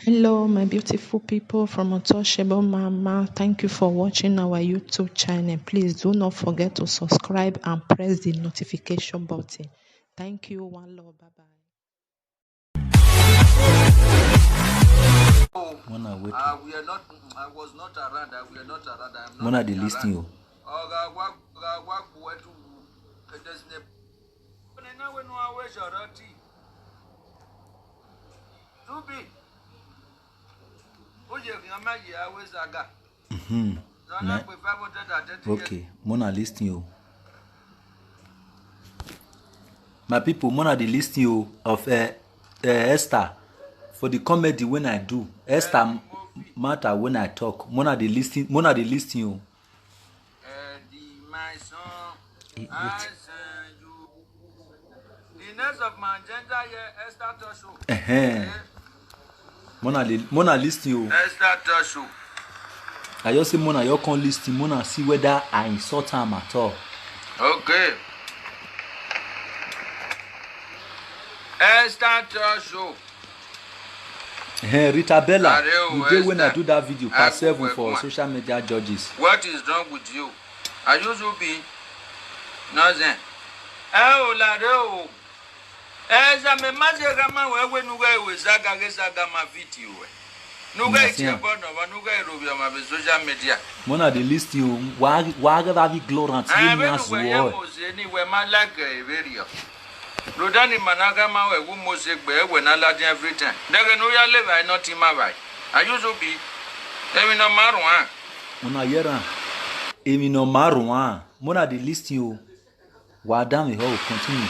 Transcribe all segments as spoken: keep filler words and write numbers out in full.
Hello, my beautiful people from Untouchable Mama. Thank you for watching our YouTube channel. Please do not forget to subscribe and press the notification button. Thank you. One love. Bye bye. Mona wait. I were not, I was not around. I were not around. I am not Mona dey around. Listen you. Oga wa, oga wa kuwe tu. There's ne. Ne na we no awe shorty. Tubi. Oye, kí wọ́n má yẹ awé zaga. Mhm. Lọ́nà pé five hundred and thirty years. Okay, Mona listen you. My people, Mona dey listen you of uh, uh, Esther for the comedy when I do. Esther m- matter when I talk. Mona dey listen. Mona dey listen you. Eddie, my son, eh, wait. I send you. The next of my agenda here, Esther Talk Show. Ehen. Eh? Mona, li- Mona listen you. Esther Talk Show. I just say Mona, you come listen. Mona see whether I insult am at all. Okay. Esther Talk Show. Ehen, Rita Bella, you dey when I do that video, part seven for social media judges. What is wrong with you? Are you stupid? Nonsense. Ẹ o, lare o. Ẹ za mẹ ma zẹ gha ma wẹ wẹ ne u ghẹ ru zaga ghe zaga ma video ẹ. Ne u ghẹ tie ẹbọ nọ vba, ne u ghẹ rovbiẹ ọmwa vbe social media. Mona dey listen o, wa wa ghe vbe avbe ignorant ye mi azu ọ. Mose ni wẹ ma like ẹ vberriọ. Rhunmwuda ne ima na gha ma wẹ wu Mose gbe ẹwẹ na ladian every time. Dẹghẹ ne u ya le evbare nọ te ima vbae. Ayuzubi, emwi ne ọ ma rhuan. Una ye erhan, emwi ne ọ ma rhuan. Mona dey listen o. Wa danmwehọ o, continue.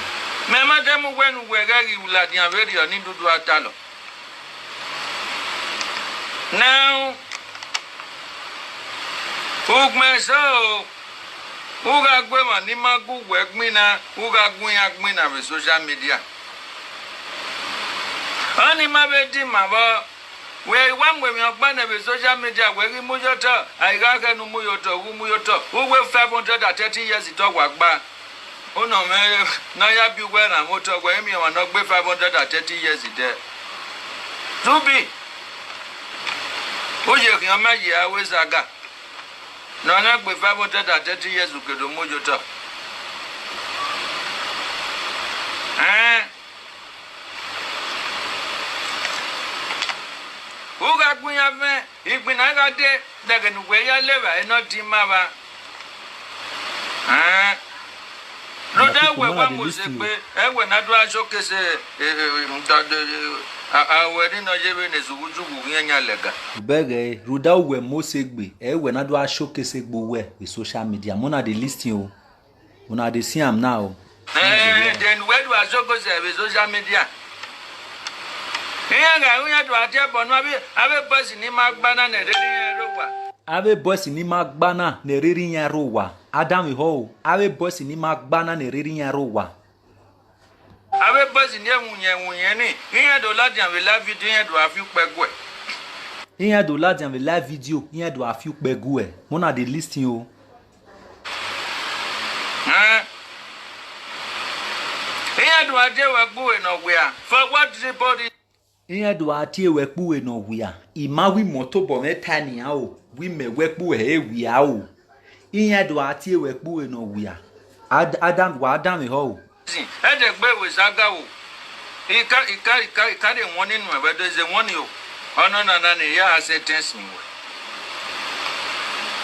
Mẹ ma de mu wẹ ne uwẹ ghẹ ghi ladian vberriọ ne idudu a talọ. Now, ugbẹn sẹ o, u gha gu emwa ne ima gu uwẹ gbinna, u gha gu iran gbinna vbe social media. Ọnii ma vbe dima vbọ, wẹ i wa mu emwi ọgba nẹ vbe social media, wẹ ghi mu ye otọ, a i gha khẹ ne u mu ye otọ, u mu ye otọ, u wẹ five hundred and thirty years tọ wa gba. Unọ mwẹ ne a ya biẹ uwẹ rhan mwẹ otọ, wẹ i miẹn ọmwa ne ọ gbe five hundred and thirty years dẹ. Zubi, u ye khian ma ye aro esa ga. Ne ọ na gbe five hundred and thirty years, u ke do mu ye otọ. Ẹn. U gha gu iran vẹn, igbinna gha dee, dẹghẹ ne uwẹ ya le evbare ne ọ dima vba. Ẹn. Rhunmwuda wẹ wa mu ose gbe, ẹ wẹ ne a do gha showcase, eh, eh, eh, da- de- eh, a- a- wẹ ni nọ ye vbene zughu zughu khian yan lẹga. Ubẹghe, rhunmwuda uwẹ mu ose gbe, ẹ wẹ ne a do gha showcase gbe uwẹ vbe social media. Mona dey listen o. Una dey see am now o. Eh, then wẹ do gha showcase vbe social media. Iran gha ru iran do gha tie ẹbọ nọ, avbe avbe boys ni ma gba na ne rere iran rre owa. Avbe boys ni ma gba na ne rere iran rre owa. A danmwehọ o. Avbe boys ni ma gba na ne rere iran rre owa. Avbe boys ni ẹwunyẹn ẹwunyẹn ni, iran do ladian vbe live video, iran do gha fi ukpẹ guẹ. Iran do ladian vbe live video, iran do gha fi ukpẹ guẹ. Mona dey listen o. Ẹn. Iran do gha die wẹ gbe uwẹ ne ọ wia. For what reason? Iran do gha tie wẹ kpe uwẹ ne ọ wia. I ma wẹ imẹ tobọ mwẹ ta nian o, wẹ imẹ wẹ kpe uwẹ he wia o. Iran do gha tie wẹ kpe uwẹ ne ọ wia. Ad- Adam, wa danmwehọ o. Ẹdẹ gbe wẹ saga o. Ika ika ika ika de wọn ni nuẹn vbe do ze wọn ni o. Ọnọ nana ne ya sentence mi wẹ.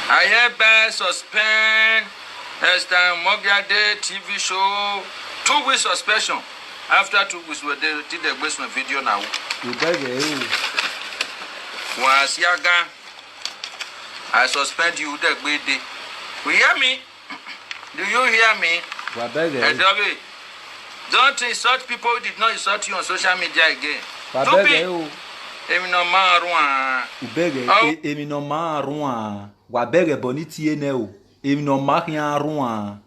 I hereby suspend Esther Mogiade T V show, two weeks suspension. After two weeks, we dey till they gbe some video now. You beg eh, oh. Wa siaga. I suspend you, they gbe dey. You hear me? Do you hear me? Wa beg eh. Edobe, don't insult people who did not insult you on social media again. Wa beg eh, oh. Emi no ma ruan. You beg eh, oh. E- emi no ma ruan. Wa beg eh, but ni tie ne o. Emwi ne ọ ma khian ruan.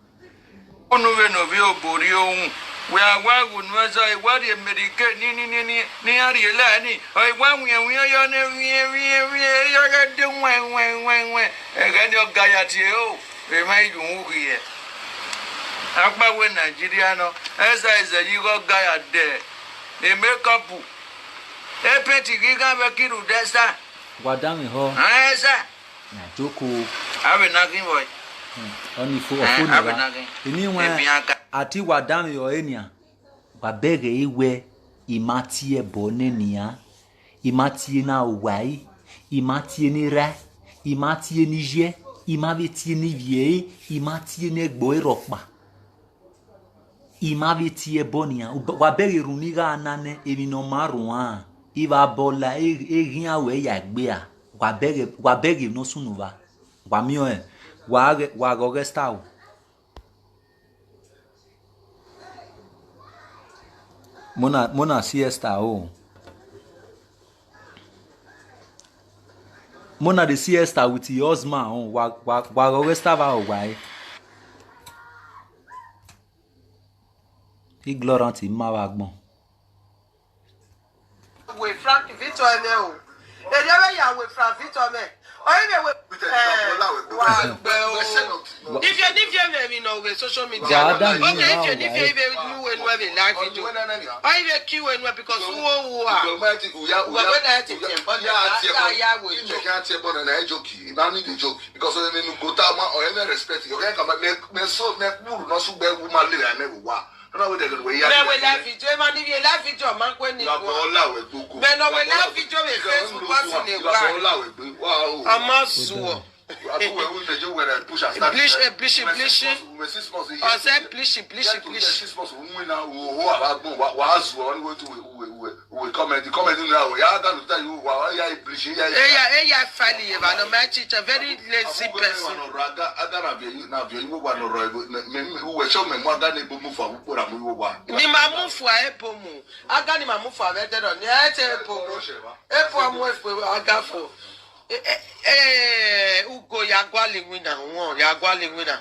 Unu vbene ovbi obo rrie ohun, wẹ a wa ghe unu ẹzọ, I wa rrie America ni ni ni ni ne iran rhie la ni, ọ i wa wiẹn wiẹn yọ ne wiẹn wiẹn wiẹn, yọ ghẹ de wẹn wẹn wẹn wẹn, ẹghẹ ni ọ ga ya tie o, emwa i ye uhunmwu khiẹ. Akpawẹ Nigeria nọ, ẹzọ ẹzẹ yi ghe ọ ga ya dẹ, e makeup. Epẹnti ghi ghan vbe kiru dẹ sa. Wa danmwehọ. Ẹ sa. Na joko. Avbe na ghi vbọ. Ọni fo, ọfo na gha. Eni wan ati wa danmwehọ enian. Wa bẹghe wẹ, I ma tie ẹbọ nẹ nian, I ma tie ne a ru uwa ẹre, I ma tie ne erha ẹre, I ma tie ne iye ẹre, I ma vbe tie ne ivbi ẹre, I ma tie ne ẹgbẹe rhọkpa. I ma vbe tie ẹbọ nian, wa bẹghe erhunmwu ne I gha na nẹ, emwi ne ọ ma rhuan, I vbe abọ la, e ghian ruẹ ya egbe ra, wa bẹghe, wa bẹghe ne ọ sunu vba, wa miẹn ọnrẹn, wa ghẹ, wa ghẹ ọghe Esther o. Mona, Mona si Esther o. Mona dey see Esther with her husband o. Wa, wa, wa ghẹ ọghe Esther vbe aro wa ẹre. Ignorant ima vbe agbọn. Wẹ Frank Victor ẹmwẹ o. Erriọ vbe ya wẹ Frank Victor ẹmwẹ. Ọ i vbe wẹ, eh, wa gbe o. Ivie ne ivie mwẹ emwi ne ọ vbe social media. Wa da ni okay, ivie ne ivie i vbe mu wẹ nuẹ vbe live video. Ọ i vbe ki wẹ nuẹ because u wo ru a. Uwa wẹ na ti tie ẹbọ na, ya, ya wẹ. Imẹ kha tie ẹbọ na, na joke. I ma need a joke because ọ ne nu go ta ma, ọ ne respect. Ọ kẹ ka ma, mẹ, mẹ so, mẹ kpuru nọ sugbe wu ma lele amẹ vbe uwa. Mẹ wẹ live video, emwa ni vbe live video ma kue ni. Mẹ ne ọ wẹ live video vbe Facebook, wa si ne wa. A ma zuọ. Bleach, eh, bleach, bleach. Ọ sẹ bleach, bleach, bleach. Eya, eya fali ye ba no, my teacher, very lazy person. Ni ma mu fua ebomu. Aga ni ma mu fua vbe ẹdẹ nọ, ni ẹ te ebomu. Ebu amu efe aga fo. Eh, eh, eh, Ugo ya gualọ iwinna, wọn, ya gualọ iwinna.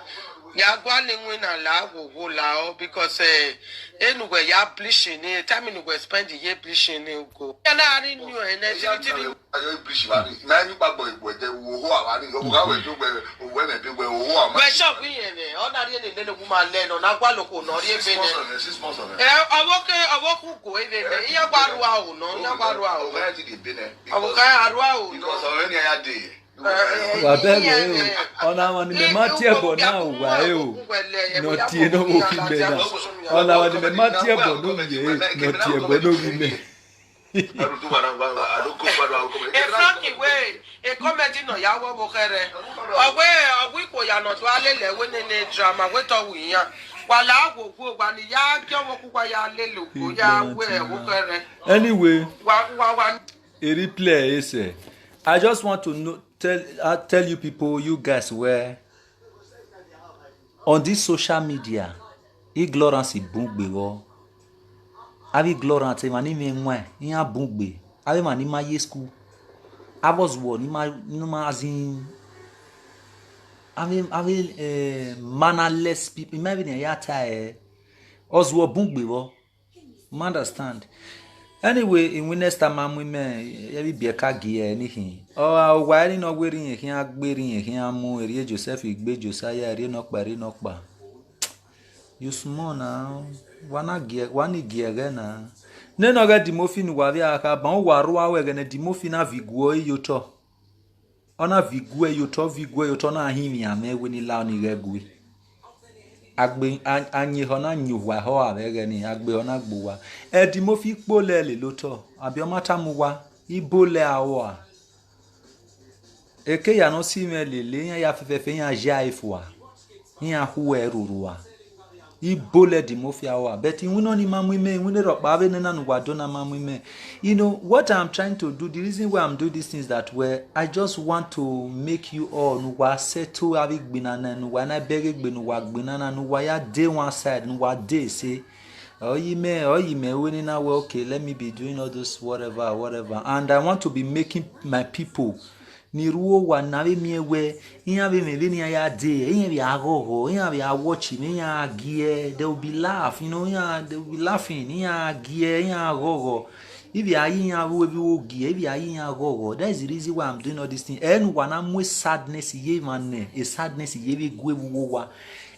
Ya gualọ iwinna la, wo, wo la ọ, because, eh, enu wẹ ya bleaching ni, time nu wẹ spend ye bleaching ni, Ugo. Ya na ri new energy, ti ni. Ayo bleach ba ni. Na ni pa boy boy de wo ho aba ni. Yo ga we do we, we me bi we ho ama. Wẹ shop yẹn nẹ, ọ na rhie ne nene woman lẹ nọ, na gua loko nọ rhie ebe nẹ. Ẹ, ọvbokhan, ọvbokhan Ugo ebe nẹ, iran gba rua o nọ, iran gba rua o. Ọvbokhan a rua o nọ. Because ọmọ ni a ya de. Wa bẹghe o, ọna ọmwa ne imẹ ma tie ẹbọ na, uwa ẹre o, ne ọ tie ne ọ vbe okhi mẹ na. Ọna ọmwa ne imẹ ma tie ẹbọ ne ovbi ẹre, ne ọ tie ẹbọ ne ovbi mẹ. E Frank wẹ, e comedy nọ ya wọ vbe khẹrẹ. Ọ wẹ, ọ wẹ ikhuo ya nọ do a lele ẹvbo nene drama, wẹ te ọ ru iran. Wa la wo wo, wa ni ya gie ọvbokhan uwa ya lele okhuo ya wẹ vbe khẹrẹ. Anyway, wa, wa, wa. A replay, he said, I just want to know, tell, uh, tell you people, you guys, where on this social media, ignorance bun gbe vbọ. Avbe ignorant, emwa ni mwẹ ẹwaẹn, iran bun gbe. Avbe emwa ni ma ye school. Avbe ọzuọ ni ma, ni ma zin. Avbe, avbe, eh, mannerless people. I ma vbene iran ya ta ẹre. Ọzuọ bun gbe vbọ. Ma understand. Anyway, I win next time, a mu imẹ, ẹ vbe ibiẹka gie ẹre ni khin. Ọ, a, owa ẹre ne ọ wẹ erha irẹn khian gbe, erha irẹn khian mu, erha Joseph gbe Josiah, erha nọkpa, erha nọkpa. You small now. Wa na gie, wa ni gie ẹghẹ na. Nene ọghe Dimofi ne uwa vbe a kha ban, uwa rua ẹghẹ ne Dimofi na viọ iguẹ ọre ye otọ. Ọ na viọ iguẹ ye otọ, viọ iguẹ ye otọ, ọ na hin ivbian mwẹ wẹ ne I la ọni ghẹ gue. Agbe, a, a yin ehọ na yin uwa ehọ a vbe ẹghẹ ni, agbe ehọ na gbe uwa. Dimofi kpolẹ lele otọ, abi ọ ma tama uwa, ibolẹ a rua. Eke ya ne ọ si mwẹ lele, iran ya fẹfẹfẹ, iran ya e fua, iran khu ẹre rurua. Ibolẹ Dimofi a rua, but iwinna ni ma mu imẹ, iwinna rhọkpa vbe nena ne uwa do na ma mu imẹ. You know, what I'm trying to do, the reason why I'm doing these things that way, I just want to make you all, ne uwa settle avbe igbinna na, ne uwa na bẹghe egbe, ne uwa gbinna na, ne uwa ya dey one side, ne uwa dey say, ọ yi mẹ, ọ yi mẹ, wẹ nena wẹ, okay, let me be doing all this whatever, whatever. And I want to be making my people ni rre uwu owa na vbe miẹn wẹ, iran vbe mwẹ vbene iran ya dee, iran vbe a ghọghọ, iran vbe a watch mwẹ, iran gha gie, they will be laugh, you know, iran, they will be laughing, iran gha gie, iran ghọghọ. Ivbi a ye iran vbe uwu gie, ivbi a ye iran ghọghọ. That is the reason why I'm doing all these things. Ẹ ne uwa na mu sadness ye emwa nẹ, e sadness ye vbe gue vbe uwu owa.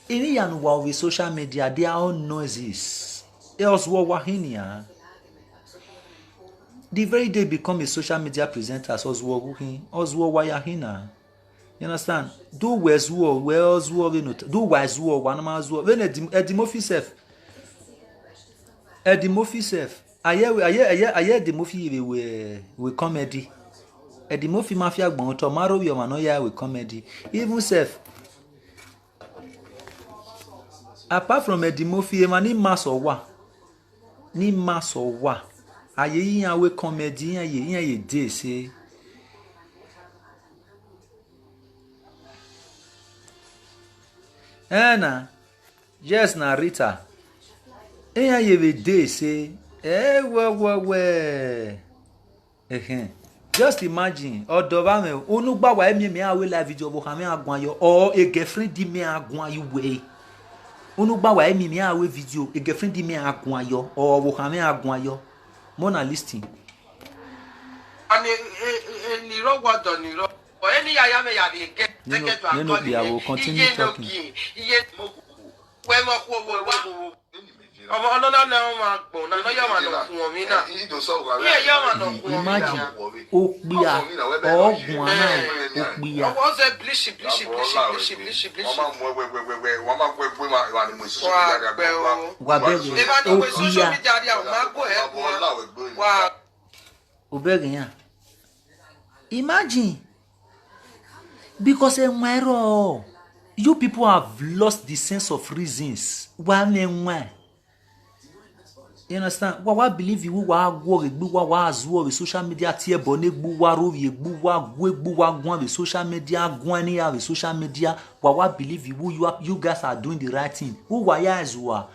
Emwi ya ne uwa vbe social media, they are all noises. E ọzuọ wa hin nian. The very day become a social media presenter, ọ zuọ ghu khin, ọ zuọ wa ya khin na. You understand? Do wẹ zuọ, wẹ ọ zuọ vbene, do wa zuọ, wa na ma zuọ. Vbene Eddie, Eddie Murphy sef. Eddie Murphy sef. Aye, aye, aye, aye Eddie Murphy vbe we, we comedy. Eddie Murphy ma fi agbọn otọ, ma rhovbiẹ ọmwa ne ọ ya we comedy. Even sef, apart from Eddie Murphy, emwa ni ma sẹ owa, ni ma sẹ owa, a ye iran we comedy, iran ye, iran ye de ẹse. Ẹna, yes na Rita. Iran ye vbe de ẹse. Ẹ wẹ, wẹ, wẹ. Ẹhẹn. Just imagine, ọdọ vbe amwẹ, unu gba wa miẹn mẹ a we live video, ọvbokhan mwẹ a guan yọ, or a girlfriend mwẹ a guan yọ wẹ. Unu gba wa miẹn mẹ a we video, a girlfriend mwẹ a guan yọ, or ọvbokhan mwẹ a guan yọ. Mona listen. Ani, e, e, e, ni rọ wa dọ ni rọ. Ọ, eni ya ya mẹ ya rhie ẹgẹ, Nenu, ẹgẹ do nenu akọ okpia nẹ. Will continue Iye no talking. Gie, iye mo. Wẹ mọ khuo vbe wa. Ọmọ, ọnọ na nẹ ọmọ agbọn, na nọ yọ ọmwa nọ khuọnmwi na. Iye yọ ọmwa nọ khuọnmwi na. Imagine, okpia, ọ guan na, okpia. Ọwọ zẹ blishi, blishi, blishi, blishi, blishi, blishi. Wa gbẹ o. Eva ni we social media dia, ma go ahead, wa. Wa. Obẹghe iran. Imagine. Because ẹwaẹn rrọọ, you people have lost the sense of reasons. Wa mwẹ ẹwaẹn. You understand? Wa wa believe iwu, wa guọghọ egbe uwa, wa zuọ vbe social media, tie ẹbọ ne egbe uwa, rhovbiẹ egbe uwa, gu egbe uwa guan vbe social media, guan ne iran vbe social media. Wa wa believe iwu, you are, you guys are doing the right thing. Uwa ya zua.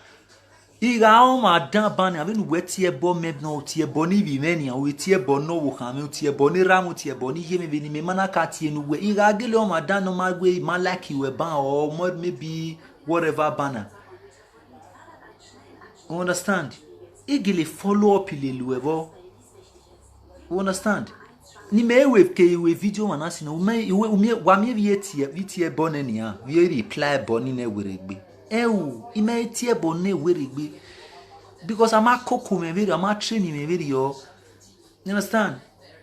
I gha ọmwa dan ban nian, vbene uwẹ tie ẹbọ mẹ nọ, tie ẹbọ ne ivbi mwẹ nian, u tie ẹbọ ne ọvbokhan mwẹ, u tie ẹbọ ne erha mwẹ, u tie ẹbọ ne iye mwẹ, vbene imẹ ma na ka tie ne uwẹ. I gha gele ọmwa dan ne ọ ma wẹ I ma like ruẹ ban, or maybe whatever ban na. You understand? I gele follow up lele uẹ vbọ. You understand? Ne imẹ ru ke ru video mwa na sin nọ, u mẹ, u, u miẹn, wa miẹn vbe tie, vbe tie ẹbọ nẹ nian, vbe reply ẹbọ ni nẹ werriegbe. Ẹo, imẹ tie ẹbọ nẹ werriegbe. Because a ma koko mwẹ vberriọ, a ma train mwẹ vberriọ. You understand?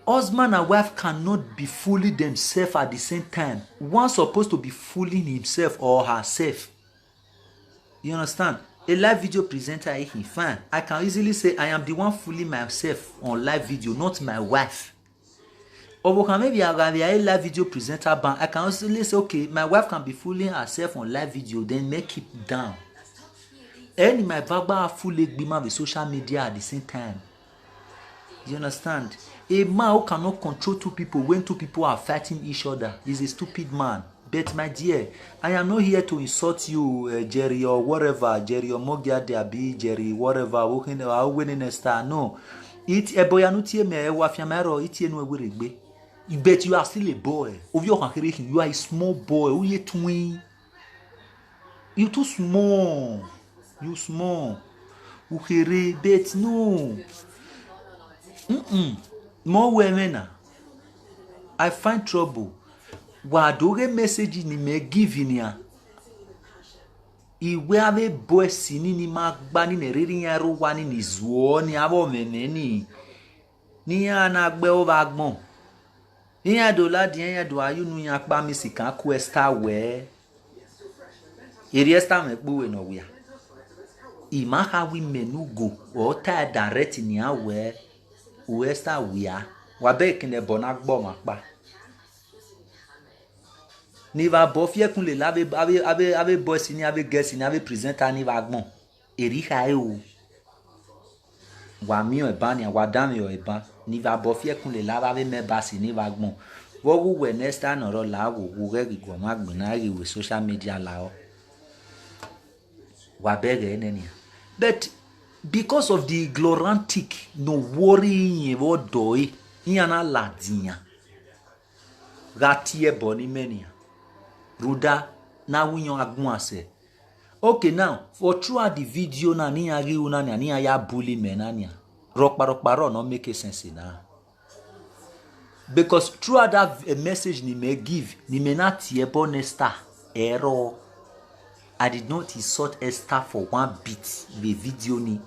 Husband and wife cannot be fooling themselves at the same time. One supposed to be fooling himself or herself. You understand? A live video presenter, he fine. I can easily say I am the one fooling myself on live video, not my wife. Ọvbokhan mwẹ vbe a gha vbe a live video presenter ban, I can easily say, okay, my wife can be fooling herself on live video, then make it down. Ẹni ma eva gba fool egbe ima vbe social media at the same time. You understand? A man who cannot control two people when two people are fighting each other is a stupid man. But my dear, I am not here to insult you, uh, Jerry or whatever, Jerry Omogiade abi Jerry whatever, Awokhene, Awowenene star. No. It, ẹbọ ya ne u tie mẹ, wa fian ma rrọọ, I tie nuẹ werriegbe. But you are still a boy. Ovbi ọkhan kherhe khin, you are a small boy. U ye twin. You too small. You small. U kherhe, but no. Mm-mm. Mẹ ọ wẹ mwẹ na. I find trouble. Wa do ghe message ne imẹ give nian. I wẹ avbe boys ni, ni ma gba ni, ne rhirhi iran rre owa ni, ni zuọ ni, avbe ọmwẹmwẹ ni, ne iran na gbe ẹre vbe agbọn. Iran do ladian, iran do gha ye unu iran kpa, Miss Kanku Esther wẹẹ, erriọ Esther mwẹ kpe uwẹ ne ọ wia. I ma kha wẹ imẹ ne ugo, ọ tae direct nian wẹẹ, u Esther wia, wa bẹghe kene ẹbọ na gbe ọmwa ọkpa. Ne I vbe abọ fi ẹkun lele avbe, avbe, avbe, avbe boys ni, avbe girls ni, avbe presenter ni vbe agbọn. Erriọ I kha re o. Wa miẹn ọẹn ban nian, wa danmwehọ ẹre ban, ne I vbe abọ fi ẹkun lele avbe, avbe members ni vbe agbọn. Vbe ọghe uwẹ ne Esther ne ọ rre ọla, wo, wo ghẹ ghi gu ọmwa gbinna, ghi vbe social media lahọ. Wa bẹghe nẹ nian. But because of the ignorantic ne ọ worry irẹn vbe ọdọ ẹre, iran na ladian gha tie ẹbọ ne imẹ nian. Rhunmwuda ne a ru iran agbọn sẹ. Okay, now, for throughout the video na, ne iran ghi ru na nian, ne iran ya bully mẹ na nian, rhọkpa rhọkpa rrọọ ne ọ make sense na. Because throughout that v-, eh, message ne imẹ give, ne imẹ na tie ẹbọ ne Esther, ẹrọ, I did not insult Esther for one bit vbe video ni.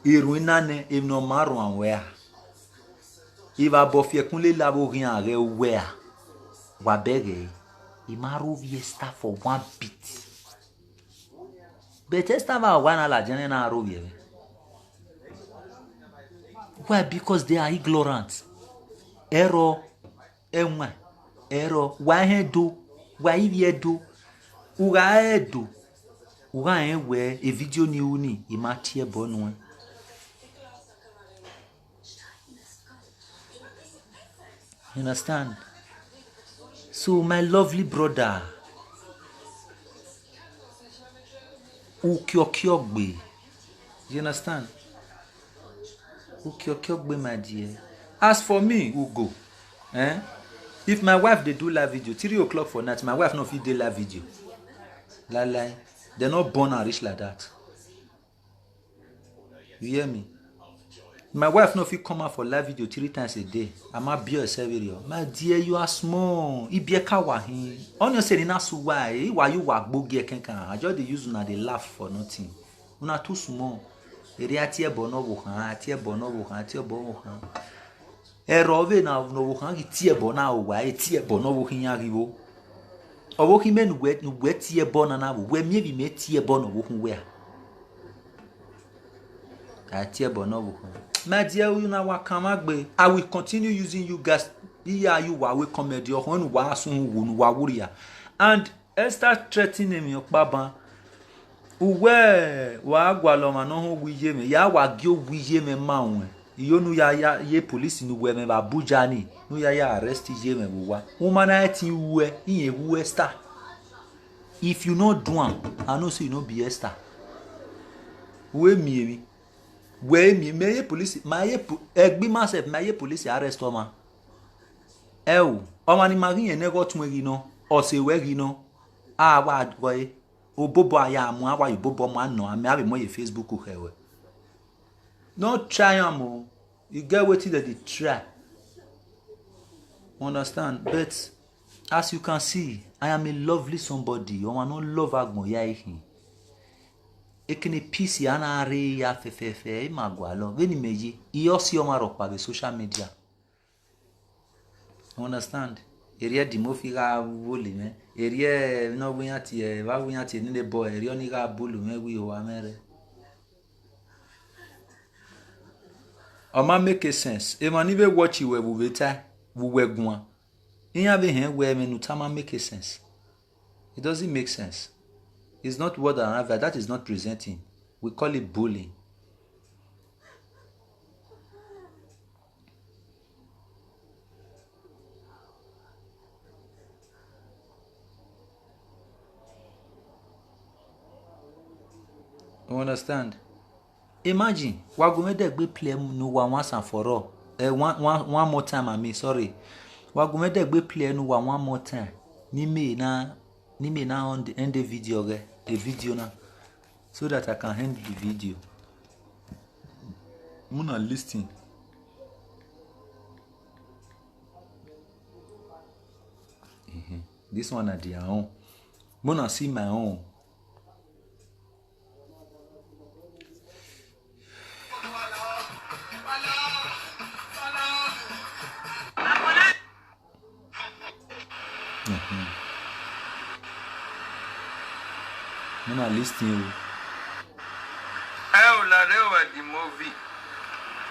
Erhuẹn na nẹ, emwi ne ọ ma rhuan wẹ a. Evba bọ fi ẹkun lele avbe oghian ghẹ uwẹ a, wa bẹghe ẹre, I ma rho ovbi Esther for one beat. But Esther vbe a wa na ladian na rho ovbi ẹmwẹ. Why? Because they are ignorant. Ẹrọ, ẹwaẹn, ẹrọ, wa hẹn do, wa ivbi ẹdo, u gha rẹn do, u gha rẹn wẹ e vidio ni ru ni, I ma tie ẹbọ nuẹn. You understand? So, my lovely brother, ukiọkiọgbe. You understand? Ukiọkiọgbe, my dear. As for me, Ugo, eh? If my wife dey do live video, three o'clock for night, my wife no fit dey live video. Lie, lie. Dem no born am reach like that. You hear me? My wife no fit come out for live video three times a day. A ma biẹ ọe sẹ vberriọ. My dear, you are small. Ibiẹka wa hin. Ọni ọse ne I na sẹ uwa ẹre, I wa ye uwa gbe ogie ẹkẹkan. I just dey use una dey laugh for nothing. Una too small. Erriọ a tie ẹbọ ne ọvbokhan, a tie ẹbọ ne ọvbokhan, a tie ẹbọ ne ọvbokhan. Ẹrọ vbe na ne ọvbokhan ghi tie ẹbọ na, uwa e tie ẹbọ ne ọvbokhan iran ghi vbo. Ọvbokhan imẹ ne uwẹ, ne uwẹ tie ẹbọ na na vbo, wẹ miẹn vbe imẹ tie ẹbọ ne ọvbokhan uwẹ a? A tie ẹbọ ne ọvbokhan. My dear, una wa kan mwa gbe. I will continue using you guys. Iya ye uwa wẹ comedy, ọkhọn ne uwa sun wu ne uwa wurria. And Esther threaten emwi ọkpa ban. Uwẹ wa gualọ ọmwa ne ọ họn owu iye mwẹ, ya wa gie owu iye mwẹ ma ruẹn. Iyo ne u ya ya ye police ne uwẹ mwẹ vbe Abuja ni, ne u ya ya arrest iye mwẹ vbe owa. Uma na ẹtin ruẹ, irẹn wu Esther. If you no do am, I know say you no be Esther. Wẹ miẹn emwi. Wẹ miẹn, mẹ ye police, ma ye po-, ẹgbẹ ima sef, ma ye police arrest ọmwa. Ẹ o, ọmwa ne ima ghi rẹn ne ẹghẹ ọtuẹn ghi nọ, ọse ruẹ ghi nọ, a wa gọe, obobọ a ya mu, a wa ye obobọ mu, a nọ, a mẹ a vbe mu ye Facebook khẹ ruẹ. No try am o, you get wetin dem dey try. Understand? But as you can see, I am a lovely somebody, ọmwa ne ọ love agbọn ya khin. Ekene peace a na rre ya fẹfẹfẹ, ima gualọ, vbene imẹ ye, I ọ si ọmwa rhọkpa vbe social media. You understand? Erriọ Eddie Murphy gha vbolo mwẹ, erriọ ne ọ wẹ iran tie, evba wẹ iran tie nene boy, erriọ ni gha bolo mwẹ wẹ ihoha mwẹ rre. Ọ ma make sense. Emwa ni vbe watch wẹ vbe uwẹ ta, vbe uwẹ guan, iran vbe hẹn wẹ ẹmwẹ ne u ta ma make sense. It doesn't make sense. It's not what an advert. That is not presenting. We call it bullying. You understand? Imagine, wa gu mwẹ dẹgbe play ne uwa once and for all. Eh, one, one, one more time, I mean, sorry. Wa gu mwẹ dẹgbe play ne uwa one more time. Ne imẹ na, ne imẹ na end, end the video, okay? The video now. So that I can end the video. Muna listen. Mhm. This one na their own. Muna see my own. Mhm. Muna listen o. Ẹ o la rre o, Eddie Murphy.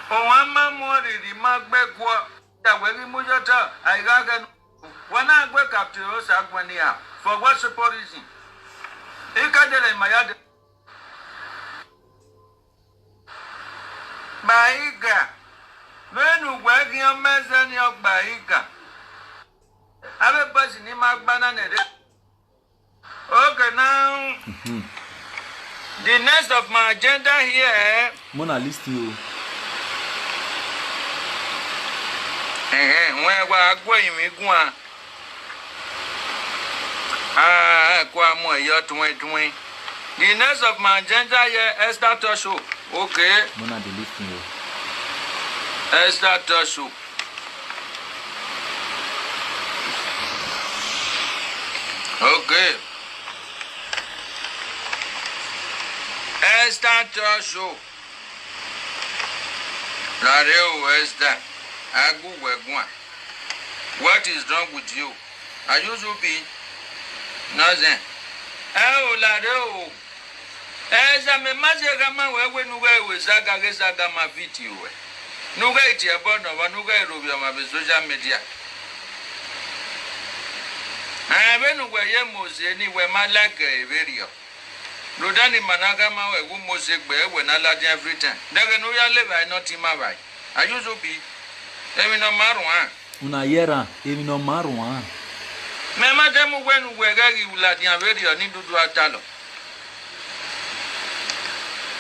Ọmwa ma mu ọriri ma gbe guọ, ya wẹ ghi mu yọ ta, a i gha ghẹ nu. Wa na gbe Captain Rosa guan nia, for what simple reason? I ka dele ma ya de. Gba iga, vbene uwẹ khian mẹ zẹ ni ọ gba iga. Avbe boys ni ma gba na nẹ rre. Okay, now, the next of my agenda here, eh? Muna listen o. Ẹhẹn, wẹ wa gu ẹrinmwi guan. Ah, ẹ kua mu ẹyọ tuẹn tuẹn. The next of my agenda here, Esther Talk Show. Okay. Muna dey listen o. Esther Talk Show. Okay. Esther Talk Show. La rre o, Esther. A gu wẹ guan. What is wrong with you? Are you stupid? Nonsense. Ẹ o, lare o. Ẹ zẹ, mẹ ma zẹ gha ma wẹ wẹ ne u ghẹ ru saga ghe saga ma video ruẹ. Ne u ghẹ tie ẹbọ nọ vba, ne u ghẹ ro vbe ọmwa vbe social media. Ẹ, vbene uwẹ ye Mose ni, wẹ ma like ẹre vberriọ. Rhunmwuda ne ima na gha ma wẹ gu Mose gbe, wẹ na ladian every time. Dẹghẹ ne u ya le evbare ne ọ tin ma vbae. Are you stupid? Emwi ne ọ ma rhuan. Una ye erhan, emwi ne ọ ma rhuan. Mẹ ma dẹ mu wẹ ne uwẹ ghẹ ghi ladian vberriọ ne idudu a talọ.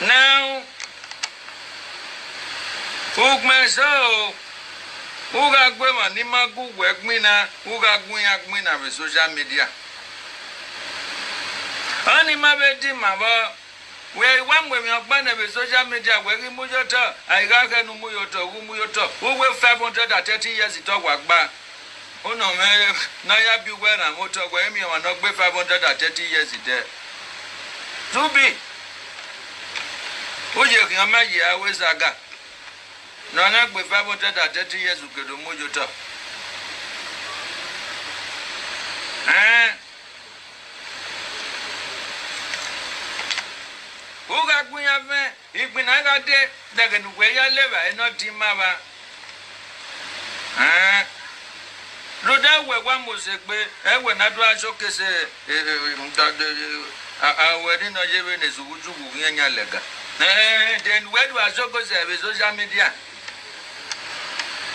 Now, ugbẹn sẹ o, u gha gu emwa ni ma gu uwẹ gbinna, u gha gu iran gbinna vbe social media. Ọni ma vbe dima vbọ, wẹ i wa mu emwi ọgban nẹ vbe social media, wẹ ghi mu ye otọ, a i gha khẹ ne u mu ye otọ, u mu ye otọ, u wẹ five hundred and thirty years tọ wa gba. Unu mwẹ ne a ya bi uwẹ rhan mwẹ otọ, wẹ i miẹn ọmwa ne ọ gbe five hundred and thirty years dẹ. Tubi, u ye khian ma ye aro saga. Ne ọ na gbe five hundred and thirty years, u ke do mu ye otọ. Ẹn. U gha gu iran vẹn, igbinna gha dee, dẹghẹ ne uwẹ ya le evbare ne ọ dima vba. Ẹn. Rhunmwuda wẹ wa Mose gbe, ẹ wẹ na do a showcase, eh, eh, eh, da, de, eh, a, a, wẹ ni nọ ye vbene zughu zughu khian yan lẹga. Eh, then wẹ do a showcase vbe social media.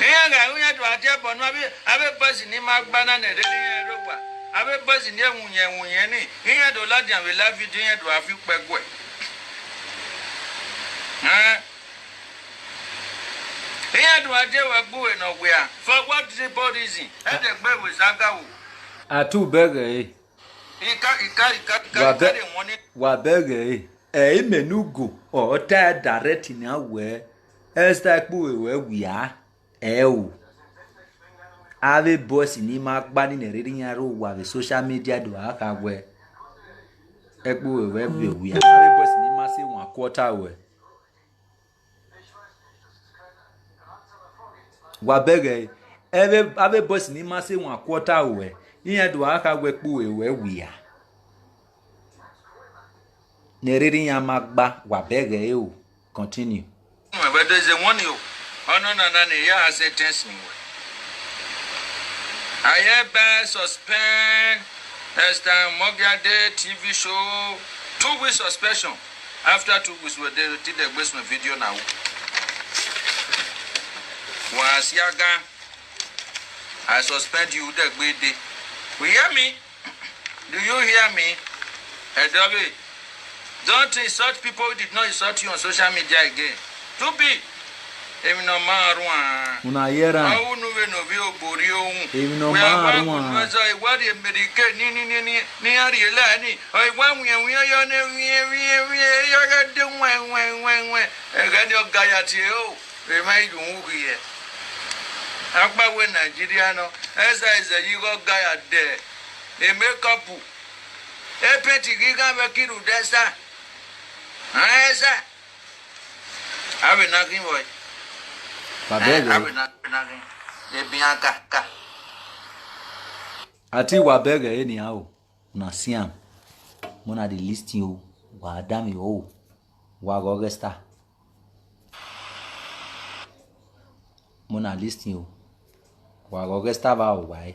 Iran gha ru iran do a tie ẹbọ nu, avbe, avbe boys ni ma gba na ne rere iran rre owa. Avbe boys ni ewunyẹn ewunyẹn ni, iran do ladian vbe live video, iran do a fi ukpẹ guẹ. Ẹn. Iran do a die wẹ gbe uwẹ ne ọ wia. For what simple reason? Ẹdẹ gbe wẹ saga wo. A tu bẹghe ẹre. Ika, ika, ika, ika, Wa ika bẹ-, de wọn ni. Wa bẹghe ẹre. Ẹ i mẹ ne ugo, ọ ta direct nian wẹẹ, Esther Ekpughe wẹ wia, ẹ o. Avbe boys ni ma gba ni ne rere iran rre owa vbe social media do a kha wẹẹ, Ekpughe wẹ vbe wia. Avbe boys ni ma sẹ wan quarter ruẹ. Wa bẹghe ẹre, avbe boys ni ma sẹ wan quarter ruẹ, iran do a kha wẹẹ Ekpughe wẹ wia. Ne rere iran ma gba, wa bẹghe ẹre o. Continue. Wẹ do ze wọn ni o. Ọnọna na ne ya sentence ni wẹ. I hereby suspend Esther Mogiade T V show, two weeks suspension. After two weeks, we dey, till they gbe some video now. Wa siaga, I suspend you, they gbe dey. You hear me? Do you hear me? Edobe, don't insult people who did not insult you on social media again. Tubi, emwi ne ọ ma rhuan. Una ye erhan. Ọ unu vbene ovbi obo rrie ohun. Emwi ne ọ ma rhuan. Wẹ a wa unu ẹzọ, I wa rrie America ni, ni, ni, ni, ne iran rhie la ni. Ọ, I wa wiẹn, wiẹn, yọ ne wiẹn, wiẹn, wiẹn, ya gha de wẹn, wẹn, wẹn, wẹn. Ẹghẹ ni ọ ga ya tie o. Emwa i yu uhunmwu khiẹ. Akpawẹ Nigeria nọ, ẹzẹ ẹzẹ yi ghe ọ ga ya dẹ. E makeup, e paint ghi gha vbe kiru dẹ sa. Ẹn, ẹzẹ. Avbe na ghi vbọe. Wa bẹghe. Ẹn, avbe na, na ghi. Ebian ka, ka. A ti wa bẹghe eni aro. Una sian, mẹ na dey listen o, wa danmwehọ o, wa ghe ọghe Esther. Mẹ na listen o, wa ghe ọghe Esther vbe aro wa ẹre.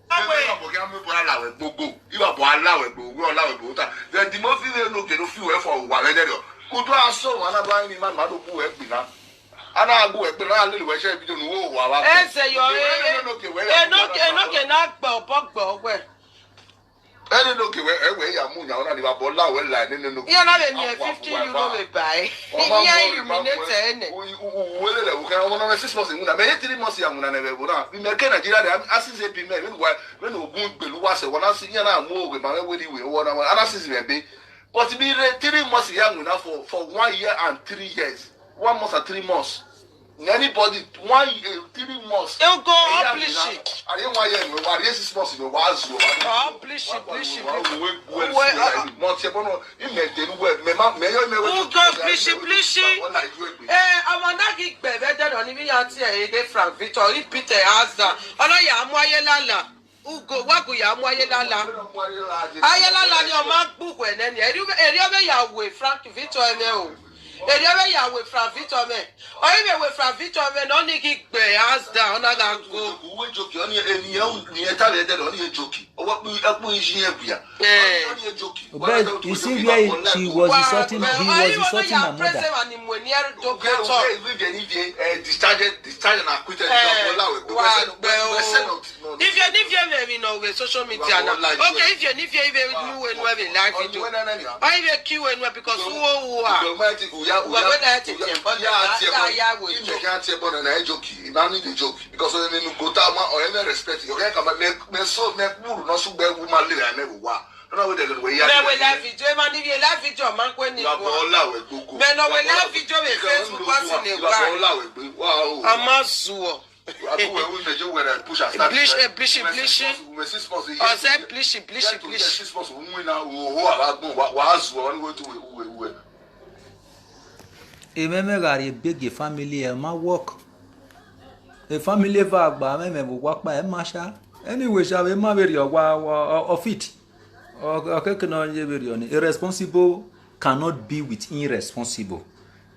Ivbabọ gha mu ebo ra la wẹ gbogbo, ivbabọ a la wẹ gbogbo, ọ la wẹ gbogbo ta. Then the most people no get no feel well for wa vbe nẹrọ. Kudu a sọ wa na do a ni ma ma do bu wẹ gbe na. A na gbe uwẹ kpe, na lele uwẹ share video ne uwẹ owa vbe. Ẹzẹ yọ, e, e, enoke wẹ ya enoke, enoke na gbe obọ gbe ọwẹ. Enoke wẹ, ẹ wẹ ya mu yan ọna ni vbe abọ la wẹ la nene enoke. Iran na vbe miẹn fifty euro vbe ba ẹre. Iran illuminate ẹre nẹ. Uwele lẹ wo kẹ, ọmọ na six months iwinna. Mẹ ye three months ya winna nẹ vbe ẹvbo na. Bi mẹ ke Nigeria de, a si ze bi mẹ, vbene uwa, vbene ogun igbele uwa sẹ, wa na si, iran na mu oghe ma mwẹ weri we, ọwọ na, a na si zi mwẹ be. But mi rre three months ya winna for, for one year and three years. One month and three months. Anybody, one year, three Ugo, ọ plishi. Ugo, plishi, plishi. Ugo, plishi, plishi. Eh, ọmọ na ghi gbe vbe ẹdẹdọ ni vbe iran tie ẹre ghe Frank Victor, I Peter Azan. Ọ na ya mu aye lala. Ugo, wa gu ya mu aye lala. Aye lala ni ọ ma gbe uwẹ nẹ ni. Erriọ vbe ya we Frank Victor ẹmwẹ o. Erriọ vbe ya we Frank Victor ẹmwẹ. Ọ i vbe we Frank Victor ẹmwẹ ne ọ ni ghi gbe Azan, ọ na gha go. Uwe joki, ọ ni, eni ẹ, ni ẹ ta vbe ẹdẹdọ, ọ ni e joki. Ọ wa kpu, ẹ kpu iye ẹn wia. Eh. Ọ ni e joki. But you see where he, she was insulting, he was insulting my mother. Discharge, discharge and acquitted. Ivie, ni ivie mwẹ emwi nọ vbe social media na. Okay, ivie, ni ivie, ivie nu wẹ nuẹ vbe live video. Ọ ivie ki wẹ nuẹ because uwo ua. Uwa wẹ na tete ẹbọ na, ya ya wẹ. Because ọnẹ ne ugota ma, ọ ẹmwẹ respect. Okay, ka ma, mẹ, mẹ so, mẹ kpuru nọ sugbe wu ma le ra mẹ vbe uwa. Nana wẹ dẹ wẹ ya. Mẹ wẹ live video, ma ni vbe live video, ma kue ni. Wa bọ la wẹ gbogbo. Mẹ nọ wẹ live video vbe Facebook, wa si ne wa. Wa bọ la wẹ gbe. Wa o. A ma zuọ. Wa bu wẹ wi mẹ je wẹ rẹ push and start. Blish, eh, blish, blish. Ọ sẹ blish, blish, blish. Six months, win na, wo, wo, a wa gbọn, wa, wa zuọ, ni wẹ tu wẹ, wẹ, wẹ. Emwẹ mẹ gha rhie beg e family, ẹ ma work. E family eva gba mwẹ, mẹ vbe owa kpa, ẹ ma sha. Anyway, sha vbe ma vberriọ wa, wa, ọ, ọ fit. Ọ, ọ keke ne ọ ye vberriọ ni. A responsible cannot be with irresponsible.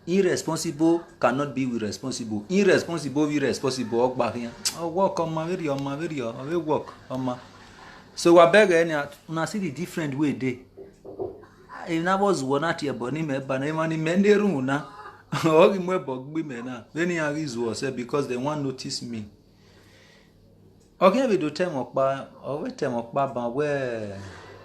Irresponsible cannot be with responsible. Irresponsible vbe irresponsible, ọ gba khian. Ọ work, ọ ma vberriọ, ọ ma vberriọ, ọ vbe work, ọ ma. So wa bẹghe ẹre nian, una see the different way dey. Emwi ne avbe ọzuọ na tie ẹbọ ne imẹ ba na, emwa ne imẹ na erhunmwu na, ọ ghi mu ẹbọ gbe imẹ na, vbene iran ghi zuọ sẹ, because they wan notice me. Ọ khian vbe do ta ẹmwẹ ọkpa, ọ vbe ta ẹmwẹ ọkpa ban wẹẹ,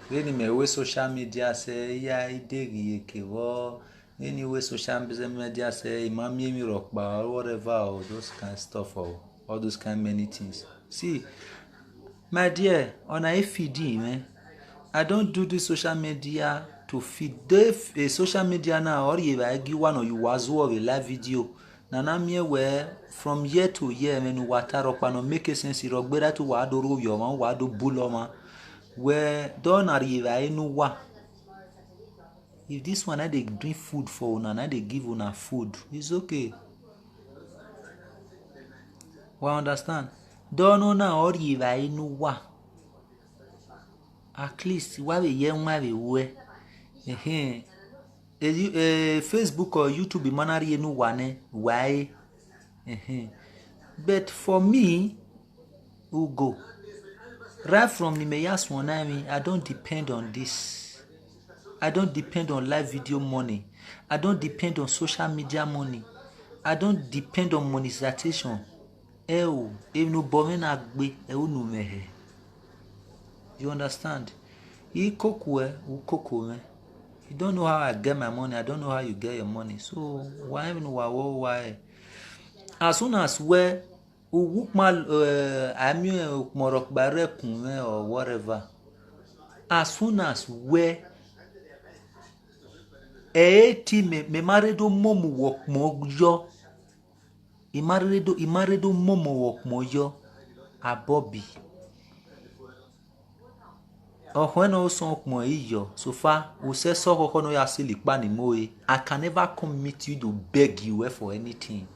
vbene imẹ ru social media sẹ, I ya i deghẹ iyeke vbọ, vbene I ru social media sẹ, I ma miẹn emwi rhọkpa, or whatever, or those kind stuff, or all those kind many things. See, my dear, ọna i feed mwẹ. I don't do this social media to feed. De f-, eh, social media na, ọ rhie evbare gie uwa ne ọ ye uwa zuọ vbe live video. Ne a na miẹn wẹẹ, from year to year, ẹmwẹ ne uwa ta rhọkpa ne ọ make sense, rhọgberra te uwa do rhovbiẹ ọmwa, uwa do bulọ ọmwa. Wẹẹ, de ọna rhie evbare ne uwa. If this one na dey bring food for una, na dey give una food, it's okay. Wa understand? De ọna na ọ rhie evbare ne uwa. At least, wa vbe ye ẹwaẹn vbe ruẹ. Ehẹn. Eh, you, eh, Facebook or YouTube ma na rhie ne uwa nẹ, wa re. Ehẹn. But for me, Ugo, right from ni mẹ ya suẹn ọna emwi, I don't depend on this. I don't depend on live video money. I don't depend on social media money. I don't depend on monetization. Ẹo, emwi ne obọ mwẹ na gbe, ẹre unu mwẹ hẹ. You understand? I koko ẹ, u koko mwẹ. You don't know how I get my money, I don't know how you get your money. So, wa rẹn emwi ne uwa ru, wa rẹn. As soon as wẹ, u wu ukpọn, eh, a miẹn ukpọn rhọkpa rre ẹkun mwẹ or whatever. As soon as wẹ, ẹ i re te mẹ, mẹ ma rre do momo uwẹ ọkpọn yọ. I ma rre do, I ma rre do momo uwẹ ọkpọn yọ, Abọbi. Ọkhọe ne ọ sọn ukpọn ẹre yọ, so far, u sẹ sẹ ọkhọkhọ ne ọ ya sẹlẹ ikpa ni mo re, I can never come meet you to beg you for anything.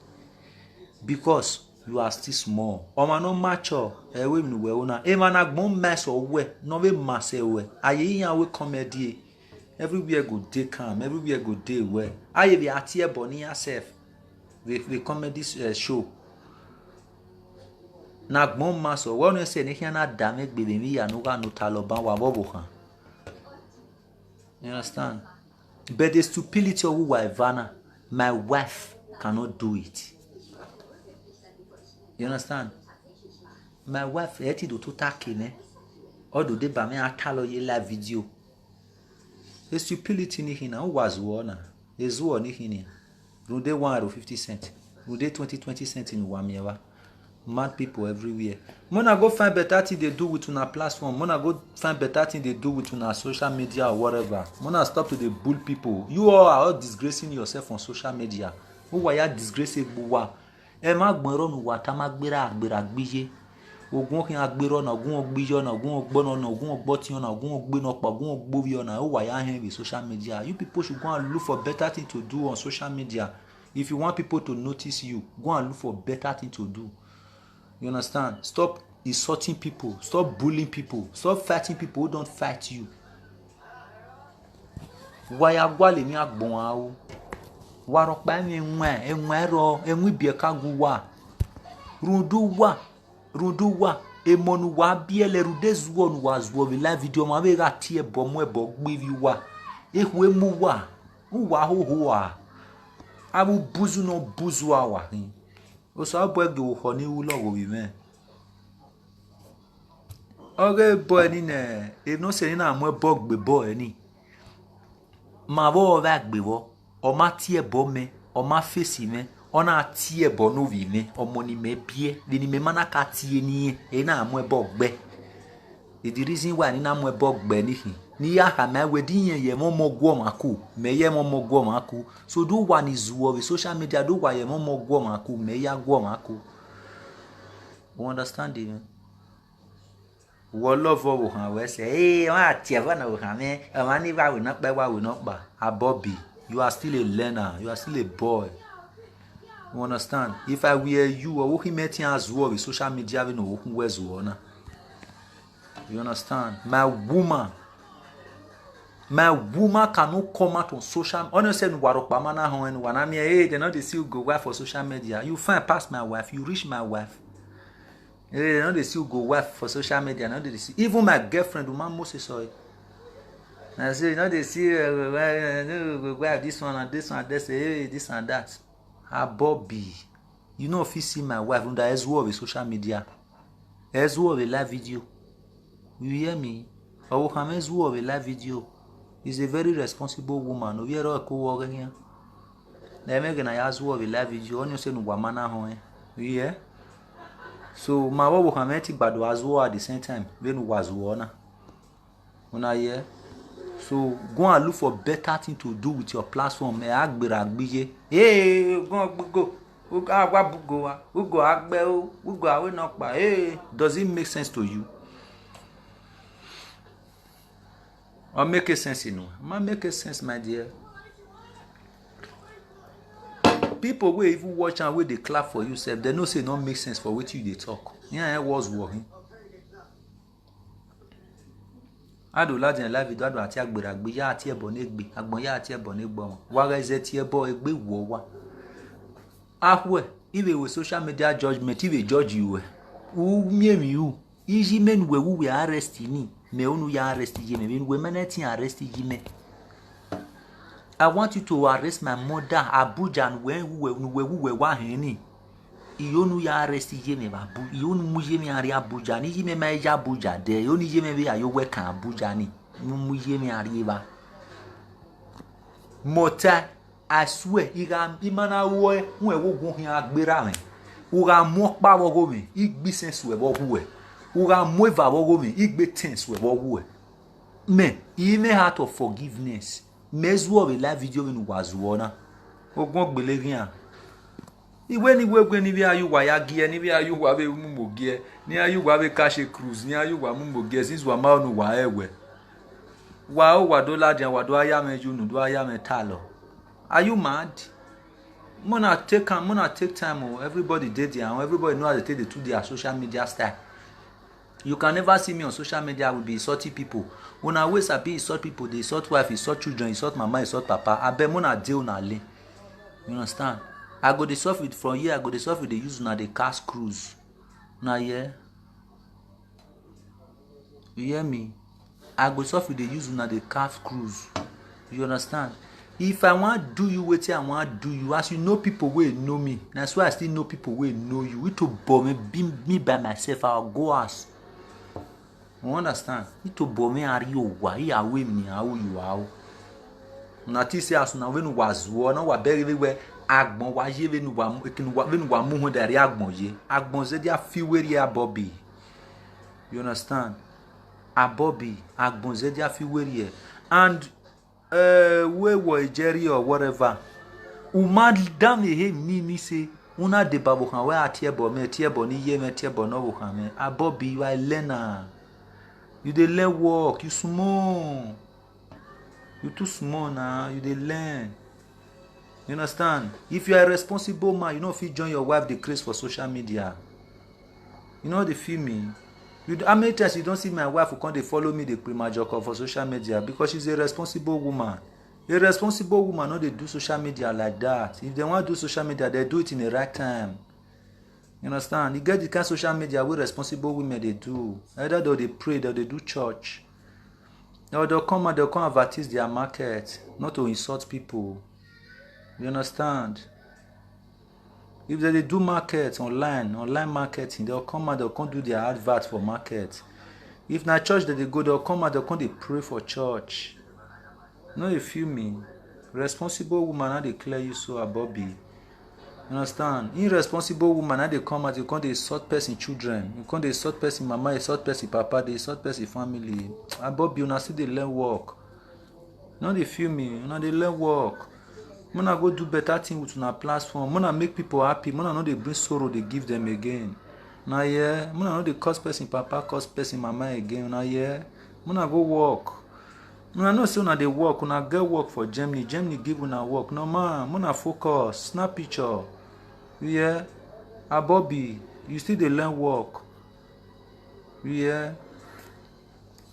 Because you are still small. Ọmwa ne ọ mature, ẹ i ru emwi ne uwẹ ru na. Emwa ne agbọn ma ẹsẹ uwẹ, ne ọ vbe ma sẹ ruẹ, a ye iran ru comedy. Everywhere go dey calm, everywhere go dey well. A ye vbe a tie ẹbọ ne iran sef vbe, vbe comedy, eh, show. Ne agbọn ma sẹ uwẹ, ọ nọ ẹsẹ ne khian na da mwẹ egbe vbe emwi hia ne u gha nọ ota lọban wa vbe ọvbokhan. You understand? But the stupidity of uwa eva na, my wife cannot do it. You understand? My wife, ẹ i te do tota ke nẹ. Ọ do deba mwẹ a talọ ye live video. E stupidity ni khin na, uwa zuọ na. E zuọ ni khin nia. Rhunmwuda one aro fifty cent. Rhunmwuda twenty, twenty cent ne uwa miẹn evba. Mad people everywhere. Mona go find better thing they do with una platform. Mona go find better thing they do with una social media or whatever. Mona stop to dey bull people. You all are all disgracing yourself on social media. Uwa ya disgrace egbe uwa. Ẹmwẹ agbọn ẹre ọna uwa tama gberra gberra gbe iye. Ogun khian gberra ọna, ogun gbe iye ọna, ogun gbe ọna ọna, ogun gbe ọtiọna, ogun gbe nọkpa, ogun gbe ovbi ọna, uwa ya hẹn vbe social media. You people should go and look for better thing to do on social media. If you want people to notice you, go and look for better thing to do. You understand? Stop insulting people. Stop bullying people. Stop fighting people who don't fight you. Wa ya gualọ emwi agbọn a o. Wa rhọkpa ẹmwẹ ẹwaẹn, ẹwaẹn rrọọ, ẹwaẹn ibiẹka gu uwa. Rhunmwuda uwa, rhunmwuda uwa, emọ ne uwa biẹlẹ rhunmwuda ezuọ ne uwa zuọ vbe live video, ọmwa vbe gha tie ẹbọ mu ẹbọ gbe ivbi uwa. Ekhue mu uwa, uwa hoho a. Avbe ubuzu ne ọ buzu a wa khin. Osanobua gie orukhọ ne I ru lọghọ ovbi mwẹ. Ọghe ẹbọ ẹre ni nẹ, emwi ne ọ sẹ ne I na mu ẹbọ gbe ẹbọ ẹre ni. Ma vbe ọre ọ vbe gbe vbọ, ọ ma tie ẹbọ mẹ, ọ ma fesi mwẹ, ọ na tie ẹbọ ne ovbi mwẹ, ọmọ ne imẹ biẹ, vbene imẹ ma na ka tie ne irẹn, ẹre I na mu ẹbọ gbe. The reason why ne I na mu ẹbọ gbe ni khin, ne I ya khama wẹ, de irẹn ye ẹmwẹ ọmọ gu ọmwa ku, mẹ ye ẹmwẹ ọmọ gu ọmwa ku. So, do uwa ni zuọ vbe social media, do uwa ye ẹmwẹ ọmọ gu ọmwa ku, mẹ ya gu ọmwa ku. U understand mwẹ? Wẹ love ọvbokhan, wẹ sẹ, ee, ọ gha tie ẹbọ ne ọvbokhan mwẹ, ọmwa ni wa wẹ nọkpa, wa wẹ nọkpa. Abobi, you are still a learner, you are still a boy. You understand? If I were you, ọ vbe khin mẹ te iran zuọ vbe social media vbene ọ vbe khin uwẹ zuọ na. You understand? My woman, my woman cannot come out on social, honestly, ne uwa rhọkpa ma na họn ẹn, ne uwa na miẹn, hey, they no dey see you go wife for social media. You fine pass my wife, you reach my wife. Hey, they no dey see you go wife for social media, no dey see. Even my girlfriend, Uma Moses, sorry. I say, you no dey see, uh, uh, uh, uh, go wife this one and this one, they say, hey, this and that. Abobi, you no fit see my wife, rhunmwuda ẹ zuọ vbe social media. Ẹ zuọ vbe live video. You hear me? Ọvbokhan mwẹ zuọ vbe live video. Is a very responsible woman. Ovbi ẹre ọre ko vbe ọghe khian. Na ẹmwẹ ẹghẹ ne a ya zuọ vbe live video, ọnii ọse ne uwa ma na họn ẹn. You hear? So, ma vbe ọvbokhan mwẹ te gba do a zuọ at the same time, vbene uwa zuọ na. Una hear? So, go and look for better thing to do with your platform. Ẹ a gberra gbe iye. Hey, go and go. A wa bu ugo wa. Ugo a gbe o. Ugo a wẹ nọkpa. Hey, does it make sense to you? Ọ make sense inu? Ma make sense, my dear. People wey even watch am, wey dey clap for you sef, dem know say e no make sense for wetin you dey talk. Iran words were him. A do ladian live video, a do a tie gberra gbe, ya tie ẹbọ ne egbe, agbọn ya tie ẹbọ ne egbe ọmwa. Wa ghẹ zẹ tie ẹbọ egbe wọ wa. Akhuẹ, I vbe wẹ social media judgment, I vbe judge ruẹ. U miẹn emwi ru? Iye imẹ ne uwẹ wu wẹ arrest ni, mẹ unu ya arrest iye mẹ, vbene uwẹ ma na te arrest iye mẹ. I want you to arrest my mother, Abuja, ne uwẹ wu wẹ, ne uwẹ wu wẹ wa hẹn ni. I ho ne u ya arrest iye mwẹ vbe Abu-, I ho ne u mu iye mwẹ rrie Abuja, ne iye mwẹ ma ya Abuja dẹ, I ho ne iye mwẹ vbe ya ye owẹ kan Abuja ni, ne u mu iye mwẹ rrie evba. Mọta, I swear, I gha, I ma na ruẹ, uẹn vbe ogun khian gbe erha mwẹ. U gha mu ọkpa vbe ọgho mwẹ, I gbe isẹn suẹ vbe ọghuẹ. U gha mu eva vbe ọgho mwẹ, I gbe etẹn suẹ vbe ọghuẹ. Mẹ, I mwẹ heart of forgiveness. Mẹ zuọ vbe live video vbene uwa zuọ na. Ogun gbele eghian. I wẹ ne I wẹ wẹ ne I vbe ya ye uwa ya giẹ, ne I vbe ya ye uwa vbe mu mo giẹ, ne I ya ye uwa vbe catch a cruise, ne I ya ye uwa mu mo giẹ, since wa ma ho ne uwa rẹn wẹ. Wa ho, wa do ladian, wa do a ya mwẹ ye unu, do a ya mwẹ talọ. Are you mad? Mona take am, mona take time o. Everybody dey their own. Everybody know how they take dey do their social media style. You can never see me on social media will be insulting people. Una wey sabi insult people, dey insult wife, insult children, insult mama, insult papa. Abeg, mona dey una lane. You understand? I go dey suffer from here, I go dey suffer, dey use una dey cast cruise. Una hear? You hear me? I go suffer, dey use una dey cast cruise. You understand? If I wan do you wetin I wan do you, as you know people wey know me, na so I still know people wey know you. Itobọ mwẹ, be me by myself, I go house. You understand? Itobọ mwẹ a rrie owa, I a ru emwi ne I a ru ye uwa o. Una think say as una vbene uwa zuọ na, wa bẹghe vbe wẹ agbọn wa ye vbene uwa mu, vbene uwa mu uhunmwu da rrie agbọn ye. Agbọn zẹdẹ a fi uwu rrie, Abobi. You understand? Abobi, agbọn zẹdẹ a fi uwu rrie. And, eh, wẹ wọ Jerry or whatever. U ma danmwehọ emwi ni, ni say, Una deba ọvbokhan wẹ a tie ẹbọ mwẹ, tie ẹbọ ne iye mwẹ, tie ẹbọ ne ọvbokhan mwẹ. Abobi, you are a learner. You dey learn work, you small. You too small na, you dey learn. You understand? If you are a responsible man, you no fit join your wife dey craze for social media. You no dey feel me? You, how many times you don see my wife who come dey follow me dey kpe majoko for social media? Because she's a responsible woman. A responsible woman no dey do social media like that. If dem wan do social media, dem do it in the right time. You understand? E get the kind social media wey responsible women dey do. Either dem dey pray, dem dey do church, or dem come out, dem come advertise their market, not to insult people. You understand? If dem dey do market online, online marketing, dem come out, dem come do their advert for market. If na church dem dey go, dem come out, dem come dey pray for church. No dey feel me? Responsible woman na dey clear you so, Abobi. You understand? Irresponsible woman na dey come out, you come dey insult person children, you come dey insult person mama, insult person papa, dey insult person family. Abobi, una still dey learn work. No dey feel me, una dey learn work. Una go do better thing with una platform. Una make people happy. Una no dey bring sorrow dey give them again. Una hear? Una no dey curse person papa, curse person mama again. Una hear? Una go work. Una know say una dey work, una get work for Germany. Germany give una work. No man, una focus, snap picture. You hear? Abobi, you still dey learn work. You hear?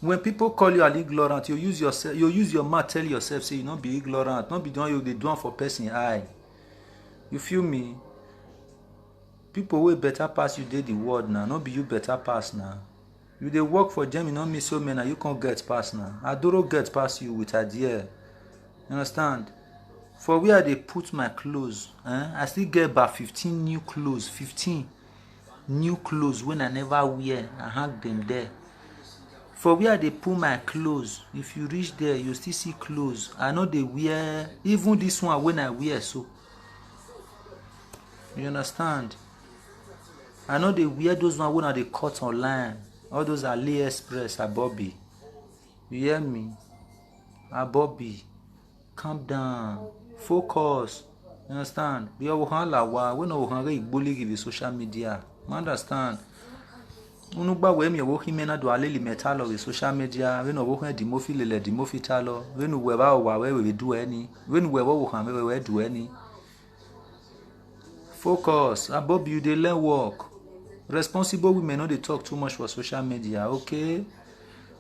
When people call you an ignorant, you use yourself, you use your mouth tell yourself say you no be ignorant, no be the one you dey do am for person eye. You feel me? People wey better pass you dey the world now, no be you better pass now. You dey work for Germany, no mean so many, na you come get pass now. Adoro get pass you with idea. You understand? For where I dey put my clothes, eh, I still get about fifteen new clothes, fifteen new clothes wey I never wear, I hang them there. For where I dey put my clothes, if you reach there, you still see clothes. I no dey wear even this one wey I wear so. You understand? I no dey wear those one wey una dey cut online. All those AliExpress, Abobi. You hear me? Abobi, calm down. Focus. You understand? Rhie ọvbokhan la owa, wẹ ne ọvbokhan ghe igbolighi vbe social media. Ma understand? Unu gba wẹ miẹn ọvbokhan imẹ na do a lele imẹ talọ vbe social media, vbene ọvbokhan Eddie Murphy lele Eddie Murphy talọ, vbene uwẹ vbe owa wẹ vbe duẹ ni, vbene uwẹ vbe ọvbokhan mwẹ wẹ duẹ ni. Focus, Abobi, you dey learn work. Responsible women no dey talk too much for social media, okay?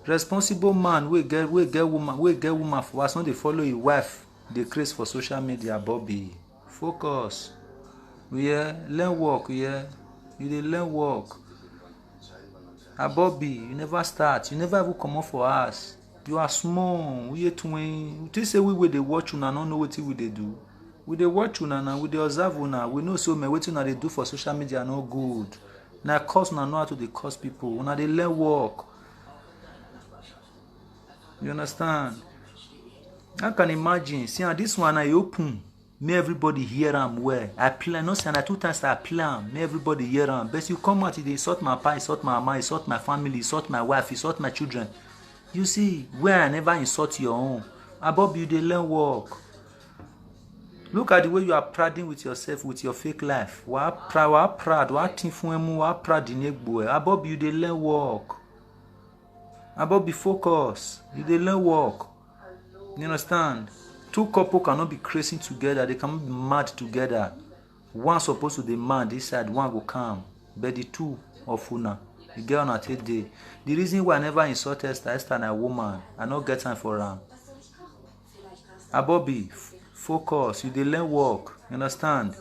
Responsible man wey get, wey get woman, wey get woman for house no dey follow him wife dey craze for social media, Abobi. Focus. You hear? Learn work, you hear? You dey learn work. Abobi, you never start, you never even comot for house. You are small, uye tuẹn. You think say we wey dey watch una no know wetin we dey do? We dey watch una na, we dey observe una, we know say omẹ wetin una dey do for social media no good. Na cause una know how to dey cause people, una dey learn work. You understand? I can imagine. See, and this one I open. Me everybody hear am well. I plan, no say na two times I plan. Me everybody hear am. But you come out, you dey insult my papa, insult my mama, insult my family, insult my wife, insult my children. You see, where I never insult your own. Abobi, you dey learn work. Look at the way you are prouding with yourself, with your fake life. Wa proud, wa proud, wa tin fun emu, wa proud in egbo. Abobi, you dey learn work. Abobi, focus. You dey learn work. You understand? Two couple cannot be crazing together. They cannot be mad together. One supposed to dey mad inside, one go calm. But the two of una, you get una take dey. The reason why I never insult Esther, Esther na woman. I no get time for am. Abobi, f-, focus. You dey learn work. You understand?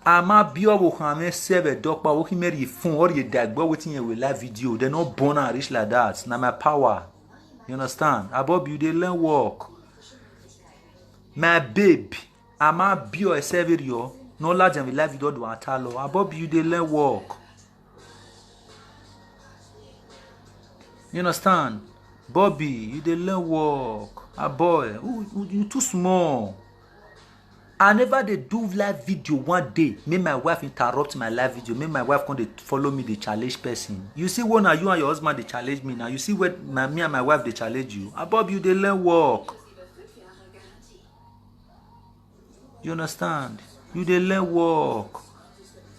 A ma bi ọvbokhan mwẹ sẹ vbe ẹdẹ ọkpa, ọvbokhan mwẹ rhie phone, ọ rhie daegbe, ọ wetin yẹn wẹ live video, then ọ burn am reach like that. Na my power. You understand? Abobi, you dey learn work. My babe, a ma bi ọ ẹsẹ vberriọ, ne ọ ladian vbe live video do a ta lọ. Abobi, you dey learn work. You understand? Bobby, you dey learn work. Ah, boy, you, you, you too small. I never dey do live video one day. Make my wife interrupt my live video. Make my wife come dey follow me, dey challenge person. You see, when na you and your husband dey challenge me now, you see when my, me and my wife dey challenge you. Ah, Bobby, you dey learn work. You understand? You dey learn work.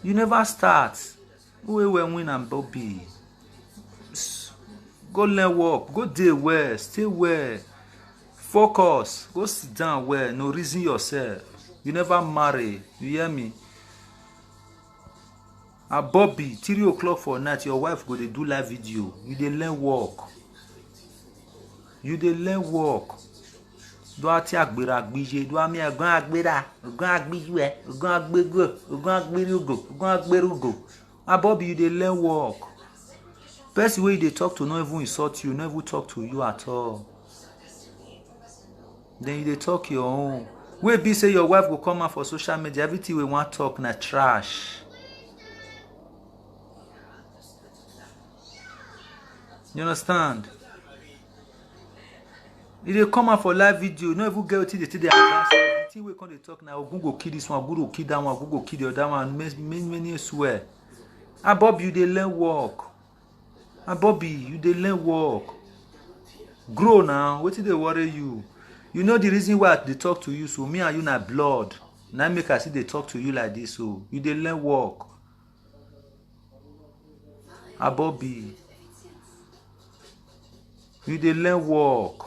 You never start. Who will win and Bobby? S- Go learn work. Go dey well. Stay well. Focus. Go sit down well. No reason yourself. You never marry. You hear me? Abobi, three o'clock for night, your wife go dey do live video. You dey learn work. You dey learn work. Do a tie agbera gbe iye, do a miẹn ogun agbera, ogun agbe iyuẹ, ogun agbe igho, ogun agbe irhugo, ogun agbe erhugo. Abobi, you dey learn work. Person wey you dey talk to no even insult you, no even talk to you at all. Then you dey talk your own. Wey be say your wife go come out for social media, everything wey wan talk na trash. You understand? E dey come out for live video, no even get wetin dey take dey advance. The thing wey come dey talk na, ogun go kill this one, ogun go kill that one, ogun go kill the other one, many, many, many swear. Abobi, you dey learn work. Abobi, you dey learn work. Grow now, wetin dey worry you? You know the reason why I dey talk to you so, me and you na blood. Na make I still dey talk to you like this so. You dey learn work. Abobi, you dey learn work.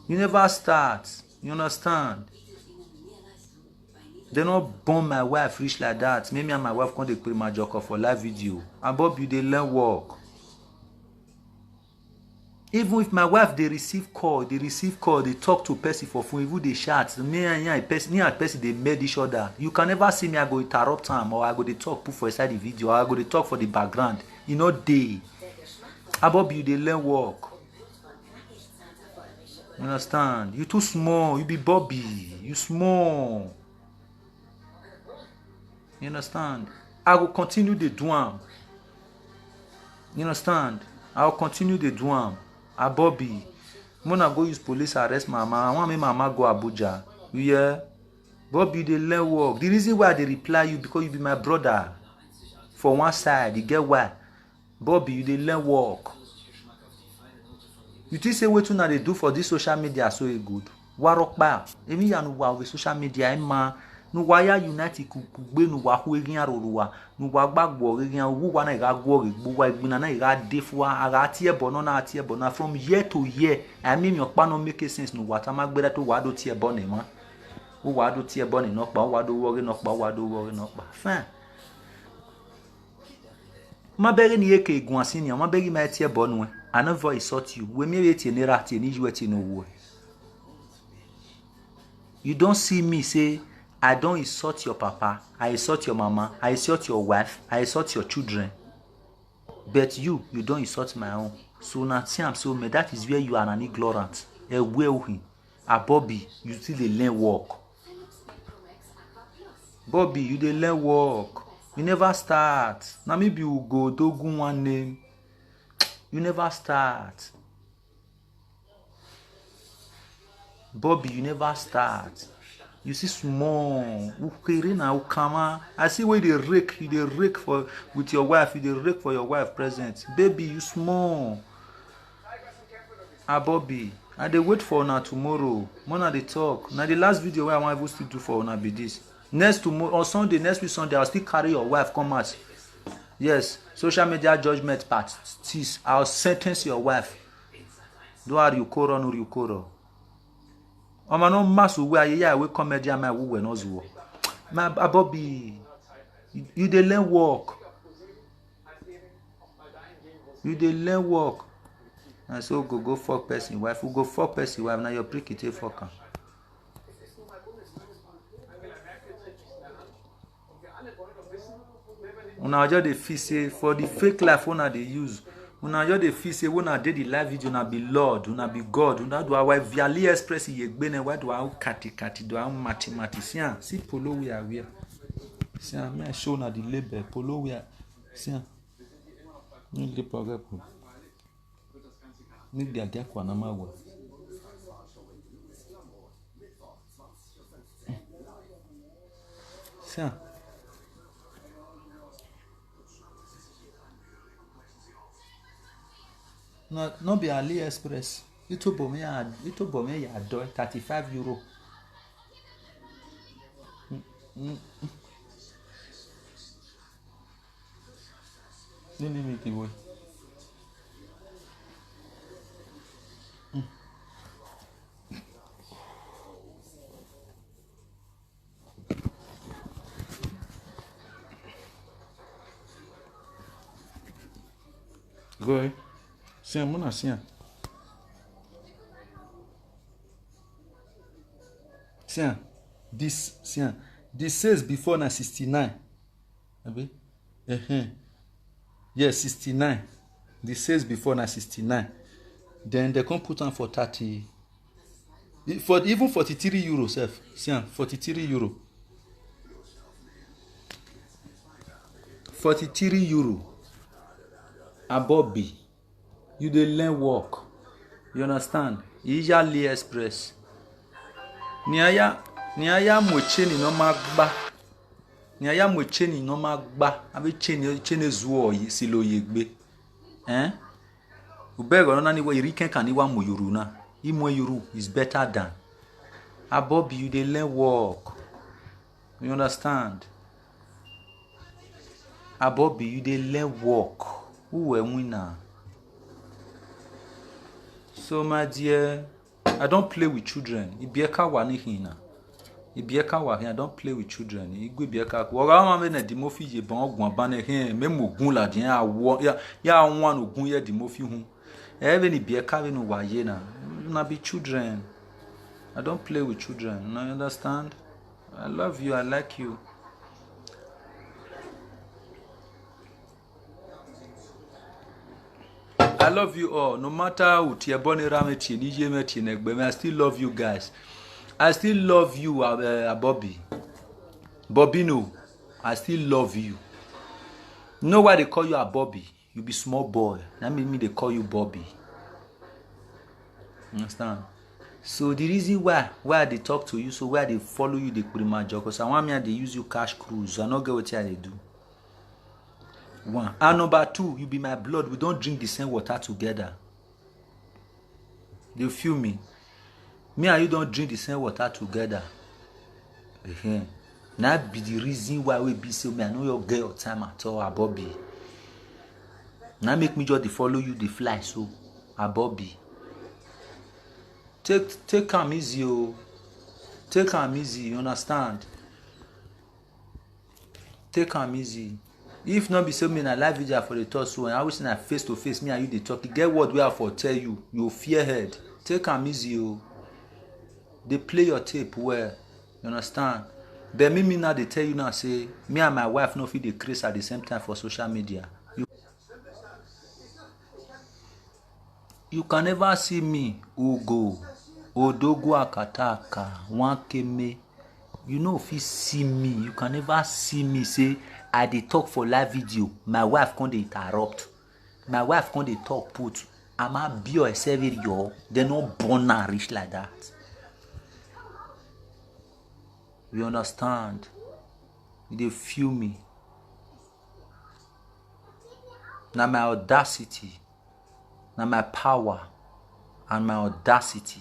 You never start. You understand? They no born my wife reach like that. Make me and my wife come dey kpere majoko for live video. Abobi, you dey learn work. Even if my wife dey receive call, dey receive call, dey talk to person for phone, even dey chat, me and, me and person, me and person dey mad each other. You can never see me, I go interrupt am, or I go dey talk put for inside the video, or I go dey talk for the background. E no dey. Abobi, you dey learn work. You understand? You too small. You be Bobby. You small. You understand? I go continue dey do am. You understand? I go continue dey do am. Abobi, make una go use police arrest mama. I wan make mama go Abuja. You hear? Bobi, you dey learn work. The reason why I dey reply you, because you be my brother. For one side, you get why. Bobi, you dey learn work. You think say wetin una dey do for this social media so e good? Wa rhọkpa, emwi hia ne uwa vbe social media ima, ne uwa ya unite ku- kugbe, ne uwa khu eghian roro uwa, ne uwa gba guọghọ eghian, uwu uwa na gha guọghọ egbe uwa, egbinna na gha de fua, a gha tie ẹbọ nọ na, a tie ẹbọ na, from year to year, a i miẹn emwi ọkpa ne ọ make sense ne uwa tama gberra te uwa do tie ẹbọ ne emwa. Uwa do tie ẹbọ ne nọkpa, uwa do ru ọghe nọkpa, uwa do ru ọghe nọkpa. Fine. Ma bẹghe ne I ke guan sin nian, ma bẹghe ima i tie ẹbọ nuẹn. I never insult you. Wẹ miẹn vbe tie ne erha, tie ne iyuẹ, tie ne owuẹ. You don see me say I don insult your papa, I insult your mama, I insult your wife, I insult your children. But you, you don insult my own. So na tiam so me, that is where you are an ignorant. Ẹwẹ uhin. Abobi, you still dey learn work. Bobi, you dey learn work. You never start. Na me be Ugo Odogun one name. You never start. Bobi, you never start. You see small. Ukere na ukama. I see where you dey rake. You dey rake for with your wife. You dey rake for your wife present. Baby, you small. Abobi, I dey wait for una tomorrow. Make una dey talk. Na the last video wey I wan even still do for una be this. Next tomorrow, on Sunday, next week Sunday, I'll still carry your wife come out. Yes, social media judgment part six. I'll sentence your wife. Do a riukoro, no riukoro. Ọmwa ne ọ ma sẹ uwẹ, aye ya wẹ comedy ama uwẹ ne ọ zuọ. Ma Abobi, you, you dey learn work. You dey learn work. Na so go go fuck person wife. You go fuck person wife, na your prick take fuck am. Una just dey feel say for the fake life una dey use, una just dey feel say when una dey the live video, una be Lord, una be God, una do our via AliExpress ye gbe ne, why do our kati kati, do our mati mati? See am, see polo wear wear. See am, me I show una the label, polo wear. See am. Ni le pọghẹ polo. Ni giagia kua na ma wẹ. See am. No, no be AliExpress. Itobọ mwẹ ya, itobọ mwẹ ya dọ thirty-five euro. Mm, mm. Nene mi ke we. Go ahead. Sian, muna sian. Sian, this, sian, the sales before na sixty-nine. Abi? Uh-huh. Yes, sixty-nine. The sales before na sixty-nine. Then they come put am for thirty. For even forty-three euro sef. Sian, forty-three euro. Forty-three euro. Abobi, you dey learn work. You understand? Ija AliExpress. Nian ya, nian ya mu chain ne ọ ma gba. Nian ya mu chain ne ọ ma gba. Avbe chain, chain zuọ yi, silo ye egbe. Eh? Ubẹghe ọnọna ni wẹ, irhi kẹkan ni wa mu ye urhu na. I mu ye urhu is better than. Abobi, you dey learn work. You understand? Abobi, you dey learn work. Uwẹ winna. So, my dear, I don't play with children. Ibiẹka wa ni khin na. Ibiẹka wa khin, I don't play with children. I gu ibiẹka ku. Ọ gha ma vbene Eddie Murphy ye ban, ọ guan ban ne khin, mẹ mu ogun ladian, ya wọ, ya, ya wan ogun ye Eddie Murphy uhunmwu. Ẹ vbene ibiẹka vbene uwa ye na. Una be children. I don't play with children. Una understand? I love you. I like you. I love you all. No matter how tie ẹbọ ne erha mwẹ tie, ne iye mwẹ tie, ne ẹgbẹe mwẹ, I still love you guys. I still love you, uh, uh, Abobi. Bobino, I still love you. You know why they call you Abobi? You be small boy. That mean me they call you Bobby. Understand? So the reason why, why I dey talk to you, so why I dey follow you, dey kpiri ma jọ, 'cause I want me, I dey use you cash cruise. I no get wetin I dey do. One. And number two, you be my blood. We don drink the same water together. You feel me? Me and you don drink the same water together. Ehen. Na be the reason why we be say me, I no your get your time at all, Abobi. Na make me just dey follow you, dey fly so, Abobi. Take, take am easy o. Take am easy, you understand? Take am easy. If no be say me na live video for the talk so, and I wish na face to face, me and you dey talk. E get word wey I for tell you, you fear head. Take am easy o. Dey play your tape well. You understand? But me, me now dey tell you now say me and my wife no fit dey craze at the same time for social media. You You can never see me, Ugo, Odogwu Akataka, one K M. You no fit see me. You can never see me say I dey talk for live video. My wife come dey interrupt. My wife come dey talk put. Ama bio ẹsẹ vbe rriọ, dem no born am reach like that. You understand? You dey feel me? Na my audacity, na my power and my audacity.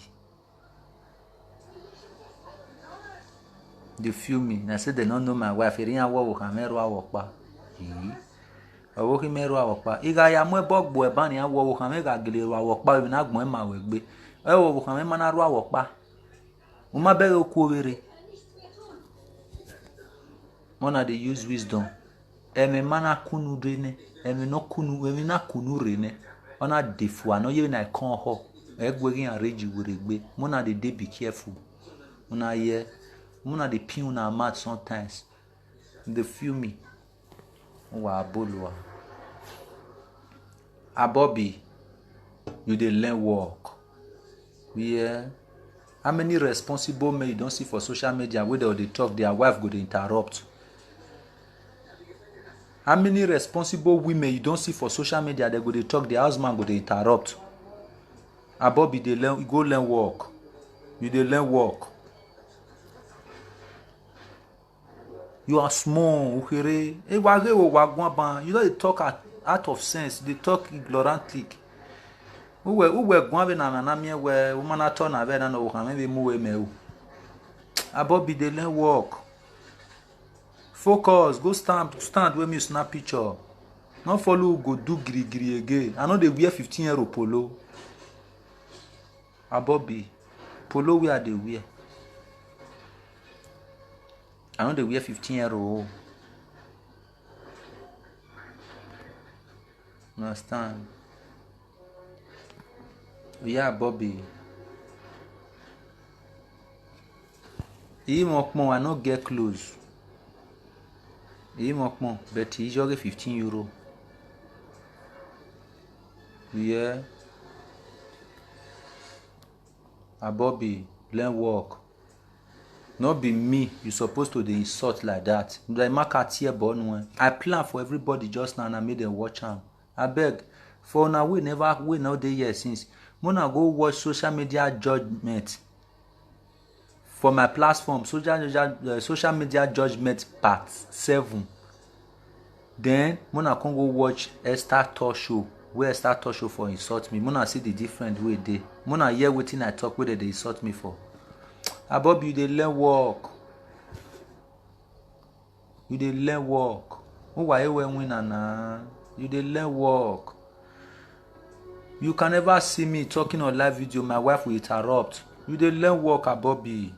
You dey feel me? Na say dem no know my wife, erriọ iran wẹ ọvbokhan mwẹ rua vbe ọkpa. Ee. Ọvbokhan mwẹ rua vbe ọkpa. I gha ya mu ẹbọ gbe ẹban ne iran wẹ ọvbokhan mwẹ gha gele rua vbe ọkpa, emwi na gbẹn ima vbe egbe. Ẹ, ọvbokhan mwẹ ma na rua vbe ọkpa. U ma bẹghe okuo vberre. Mẹ na dey use wisdom. Ẹmwẹ ma na kunu rre nẹ, ẹmwẹ ne ọ kunu, ẹmwẹ na kunu rre nẹ, ọ na de fua ne ọ ye vbene a i kọn ọhọ, ẹ gu eghe iran rre yi werriegbe. Mẹ na dey dey be careful. Una hear? Mẹ na dey pin una mouth sometimes. You dey feel me? Uwa bolo a. Abobi, you dey learn work. Yeah. How many responsible men you don see for social media wey dem dey talk, their wife go dey interrupt? How many responsible women you don see for social media dem go dey talk, their husband go dey interrupt? Abobi dey learn, go learn work. You dey learn work. You are small, ukhere. E wa ghe wo wa guan ban. You don dey talk out, out of sense, dey talk ignorantly. Uwẹ, uwẹ guan vbe na na miẹn wẹ, u ma na tọ na vbe na nọ, wo khan vbe mu we mẹ o. Abobi dey learn work. Focus, go stand, stand where me snap picture. No follow u go do girigiri again. I no dey wear fifteen euro polo. Abobi, polo wear I dey wear. I no dey wear fifteen euro o. Understand? Oya, Abobi. I mwẹ ọkpọn, I no get clothes. I mwẹ ọkpọn, but I yọ ghe fifteen euro. Yeah. Abobi, learn work. No be me you suppose to dey insult like that. Like, ma ka tie ẹbọ nuẹn. I plan for everybody just now and I make them watch am. Abeg, for una wey never, wey no dey here since, make una go watch social media judgment for my platform, social, social, uh, social media judgment part seven. Then make una come go watch Esther Talk Show, where Esther Talk Show for insult me. Make una see the difference wey dey. Make una hear wetin I talk wey dem dey insult me for. Abobi, you dey learn work. You dey learn work. Uwa he wẹ winner na. You dey learn work. You can never see me talking on live video, my wife will interrupt. You dey learn work, Abobi.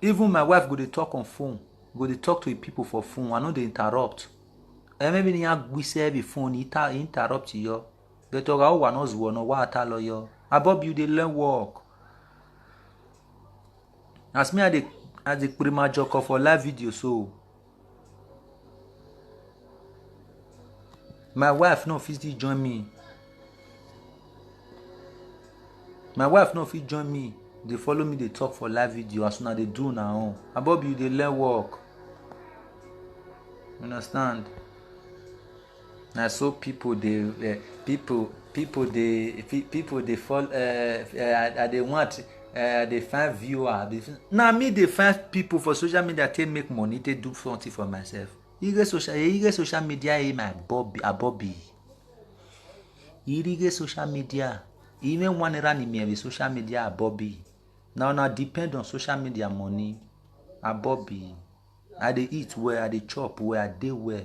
Even my wife go dey talk on phone, go dey talk to people for phone, I no dey interrupt. Eh, maybe ni ya gbe ise vbe phone, I ta-, interrupt yọ. But ọ gha uwa ne ọ zuọ ne ọ wa ta lọ yọ. Abobi, you dey learn work. As me, I dey, I dey kpere my jọkọ for live video so. My wife no fit still join me. My wife no fit join me. Dey follow me dey talk for live video as una dey do una own. Abobi, you dey learn work. Understand? Na so people dey, eh, people, people dey, pe-, people dey follow, eh, eh, I, I dey want, eh, I dey find viewer. I dey fi-, na me dey find people for social media take make money, take do something for myself. Ighe social, ighe social media, eh, my Abobi, Abobi. Irighe social media. Even one naira ni miẹn vbe social media, Abobi. Na una depend on social media money, Abobi. I dey eat well, I dey chop well, I dey well.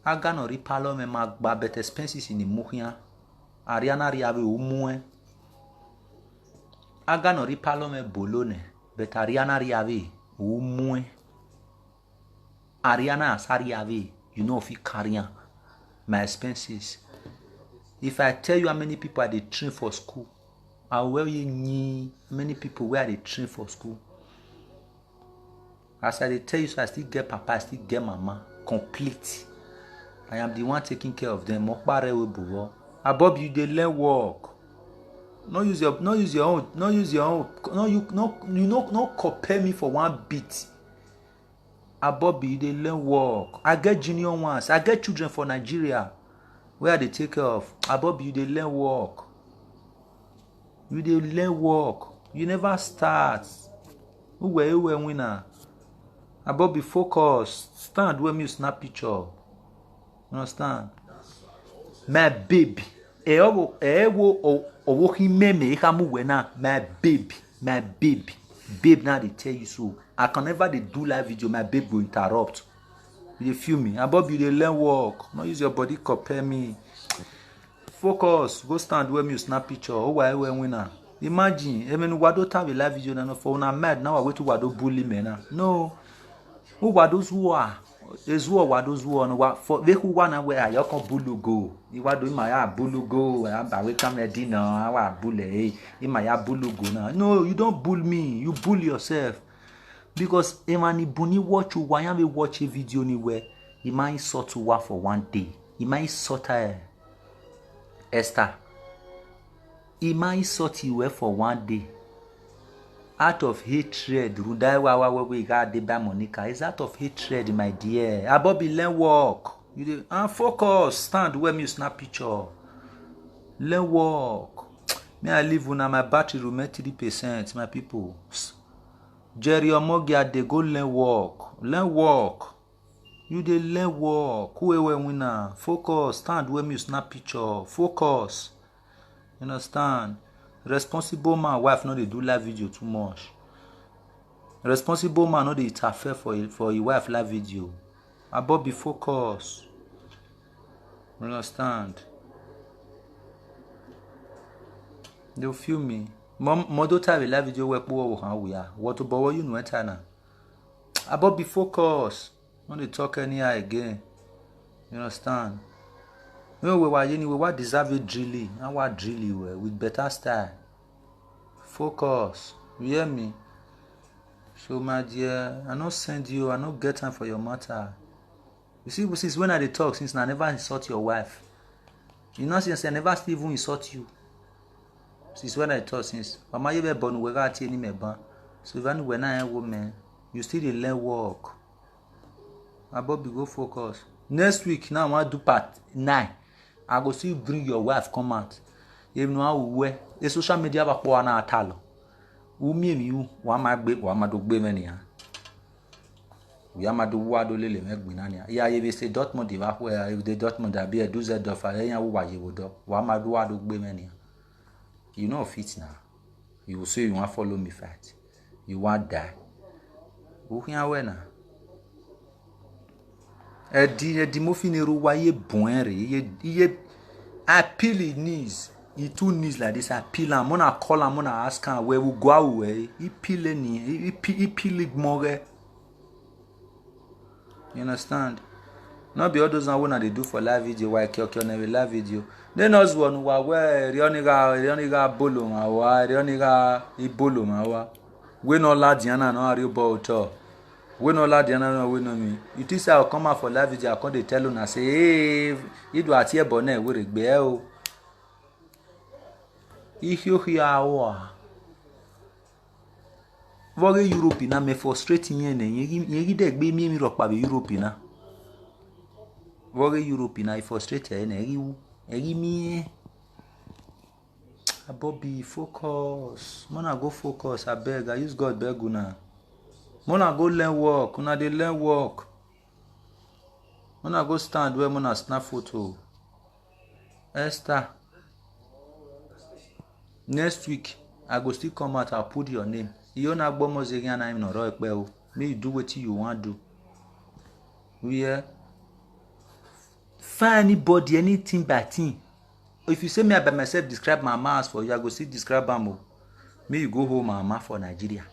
Aga ne ọ rre Palọ mwẹ ma gba, but expenses ni mu khian. Arria na rria vbe u muẹn. Aga ne ọ rre Palọ mwẹ bolo nẹ, but arria na rria vbe u muẹn. Arria na sa rria vbe, you no fit carry am. My expenses. If I tell you how many people I dey train for school, I will tell you how many people wey I dey train for school. As I dey tell you so, I still get papa, I still get mama, complete. I am the one taking care of them. Ọkpa rre vbe obọ. Abobi, you dey learn work. No use your, no use your own, no use your own, no, you, no, you no, no compare me for one bit. Abobi, you dey learn work. I get junior ones. I get children for Nigeria wey I dey take care of. Abobi, you dey learn work. You dey learn work. You never start. Uwẹ, uwẹ winner. Abobi, focus. Stand where me you snap picture. You understand? My babe. Ẹ wo, ẹ wo, ọ, ọvbokhan imẹ mẹ, I khama uwẹ na. My babe. My babe. Babe, now I dey tell you so. I can never dey do live video, my babe go interrupt. You dey feel me? Abobi, you dey learn work. No use your body compare me. Focus. Go stand where me you snap picture. Uwẹ, uwẹ winner. Imagine, emwi ne uwa do ta vbe live video na nọ, for una mind na, uwa wẹ te uwa do bully me na. No. Uwa do zuọ, ezuọ uwa do zuọ ne uwa, for, vbe khin uwa na wẹ, a ya ọkọn bully ugo. Iwa do, ima ya bully ugo, a ba wẹ comedy na, a wa bully ẹre, ima ya bully ugo na. No, you don't bully me, you bully yourself. Because emwa ni bun ni watch uwa, iran vbe watch video ni wẹ, I ma insult uwa for one day. I ma insult, eh, Esther. I ma insult uwẹ for one day. Out of hatred, rhunmwuda ẹre wa wa wẹ wẹ I gha deba Monica. It's out of hatred, my dear. Abobi, learn work. You dey, and focus, stand where me you snap picture. Learn work. Me, I leave una, my battery remain three percent, my people. Jerry Omogia dey go learn work. Learn work. You dey learn work. Who ewe winner? Focus. Stand where me you snap picture. Focus. You understand? Responsible man, wife no dey do live video too much. Responsible man no dey interfere for his, for his wife live video. Abobi, focus. You understand? You feel me? Mọ, mọ do ta vbe live video wẹ kpo ọvbokhan wia. Wẹ tobọ wẹ you no enter na. Abobi, focus. No dey talk anyhow again. You understand? When we wa ye ni, we wa deserve a drilling. I wa drill you well with better style. Focus. You hear me? So, my dear, I no send you, I no get time for your matter. You see, since when I dey talk, since I never insult your wife. You know, since I never still even insult you. Since when I talk, since. Mama, you be born, we got any me ban. So, if I know when I am woman, you still dey learn work. Abobi, go focus. Next week, now I wan do part nine. I go still bring your wife come out. Emwi ne a ru wẹ, e social media vbe akpọ a na ta lọ. U miẹn emwi ru, wa ma gbe, wa ma do gbe mwẹ nian. U ya ma do wa do lele mwẹ gbinna nian. Ya ye vbe se Dortmund vbe akhuẹ, e de Dortmund abi e Dusseldorf, a iran wa ye vbe odọ. Wa ma do wa do gbe mwẹ nian. You no fit na. You will say you wan follow me fight. You wan die. U khian wẹ na. Ẹdi, Ẹdi Murphy ne erha uwa ye buẹn rre, iye, iye, I peel his knees, his two knees like this, I peel am, mona call am, mona ask am, wẹ vbe ugo aro ruẹ, I peel ni, I, I peel, I peel igbọn ghẹ. You understand? No be all those one wey una dey do for live video, wa kiọkiọ nẹ vbe live video. Then us one wa wẹ, erriọ ni gha, erriọ ni gha bolo mwa wa, erriọ ni gha ibolo mwa wa. Wẹ ne ọ ladian na ne ọ gha rhie obọ otọ. Wẹ ne ọ ladian na ne ọ wẹ nọ emwi. You think say I come out for live video, I come dey tell una say, hey, I do a tie ẹbọ nẹ, wẹ rre gbe ẹ o. Ikhiokhi a rua. Vbe ọ ghe Europe na, mẹ frustrate irẹn nẹ, irẹn ghi, irẹn ghi dẹ gbe miẹn emwi rhọkpa vbe Europe na. Vbe ọ ghe Europe na, I frustrate ẹre nẹ, ẹ ghi wu, ẹ ghi miẹn. Abobi, focus. Mona go focus, abeg, I use God beg una. Mona go learn work, una dey learn work. Mona go stand well, mona snap photo. Esther, next week, I go still come out, I'll put your name. Iyo na gbe ọmọ zeghian na, emwi ne ọ rrọọ ẹkpẹ o. Make you do wetin you wan do. We hear? Find anybody, anything by thing. If you say me, I by myself describe my mama house for you, I go still describe am o. Make you go hold my mama for Nigeria.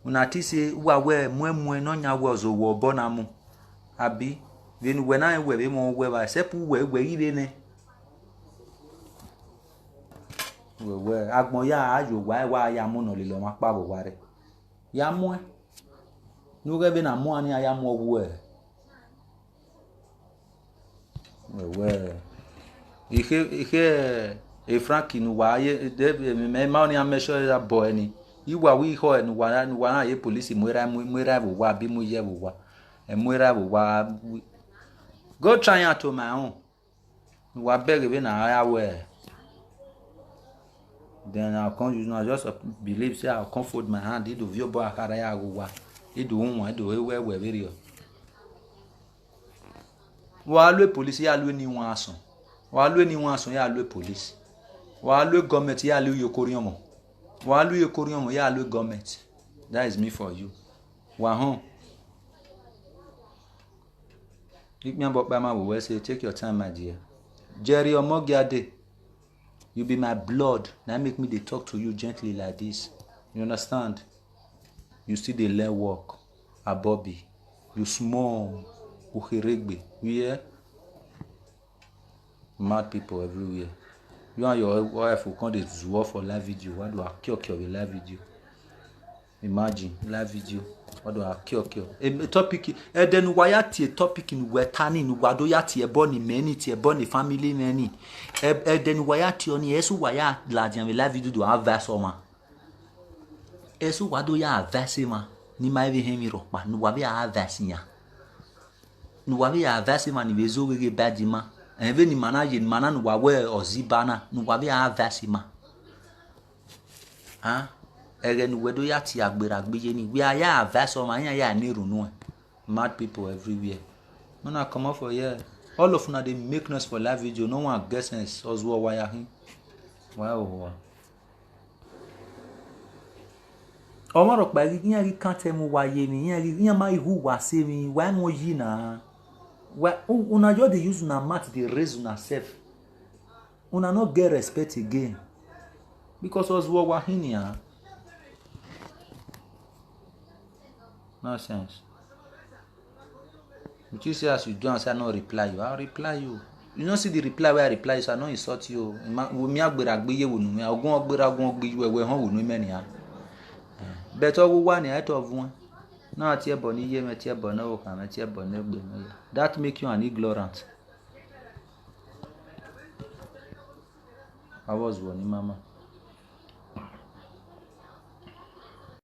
Una think say uwa wẹ muẹn muẹn ne ọ yan wẹ ọzọ wẹ obọ na mu? Abi, vbene uwẹ na rẹn wẹ vbe emọ uwẹ vba, except uwẹ, uwẹ ghi vbe nẹ. Wẹ, wẹ, agbọn ya a ye owa, wa ya mu ne ọ lele ọmwa kpa vbe owa rre. Ya muẹn. Ne u ghẹ vbene a mu a ni a ya mu ọghuẹ. Wẹ, wẹ, ikhe, ikhe, e Frank ne uwa ye, de, mẹ ma ọnii a mẹ sure ya bọ ẹre ni. I wa wi khọ ne uwa, ne uwa na ye police mu erha, mu, mu erha vbe owa, abi mu iye vbe owa. Ẹ mu erha vbe owa. Go try am to my own. Ne uwa bẹghe vbene a ya wẹ. Then I come use, I just believe say I come fold my hand, I do viọ obọ akhara ya ghe owa. I do wan, I do wẹ wẹ vberriọ. Wa lue police, ya lue eni wan asọn. Wa lue eni wan asọn, ya lue police. Wa lue government, ya lue iyeke orhiọnmwọ. Wa lue iyeke orhiọnmwọ, ya lue government. That is me for you. Wa họn. Ikpian bọ kpa ma vbe wẹ say, take your time, my dear. Jerry Omogiade, you be my blood. Na make me dey talk to you gently like this. You understand? You still dey learn work. Abobi, you small, ukheregbe, you hear? Mad people everywhere. You and your wife will come dey zuọ for live video. Wa do a kiọkiọ vbe live video. Imagine, live video. Wa do a kiọkiọ. A, a topic, ẹdẹ ne uwa ya tie topic ne uwa ta ni, ne uwa do ya tie ẹbọ ne imẹ ni, tie ẹbọ ne family mwẹ ni. Ẹ, ẹdẹ ne uwa ya tie ọnii, ẹse uwa ya ladian vbe live video do advice ọmwa. Ẹse uwa do ya advice emwa ne ima i vbe họn emwi rhọkpa, ne uwa vbe a advice iran. Ne uwa vbe a advice emwa ni vbe zẹ ogheghe ba ẹdẹ ima. Ẹmwẹ vbene ima na ye, ne ima na ne uwa wẹ ọ zẹ iba na, ne uwa vbe a advice ima. A, ẹghẹ ne uwẹ do ya tie agberra gbe iye ni, wẹ a ya advice ọmwa, iran ya ne erhunmwu ẹn. Mad people everywhere. Una comot for here. All of una dey make noise for live video, no one get sense, ọzuọ wa ya khin. Wa ho wa. Ọmwa rhọkpa ghi, iran ghi kan tẹ mu uwa ye emwi, iran ghi, iran ma ghi hu uwa sẹ emwi, wa mu yi na. Wa, u-, una just dey use una mouth dey raise una self. Una no get respect again. Because ọ zuọ wa hin nian. Nonsense. You think say as you do am, say I no reply you. I reply you. You no see the reply wey I reply you, so I no insult you. Ima, wo mi agberra gbe ye wo nu mi. Ogun ọgberra, ogun ọgbe you, ẹwẹ họn wo nu mẹ nian. Eh, but ọ wo wa nian, ẹtọ vuọn. Na tie ẹbọ ne iye mwẹ, tie ẹbọ ne ọvbokhan mwẹ, tie ẹbọ ne egbe mwẹ ya. That make you an ignorant. Avbe ọzuọ ne ima ma.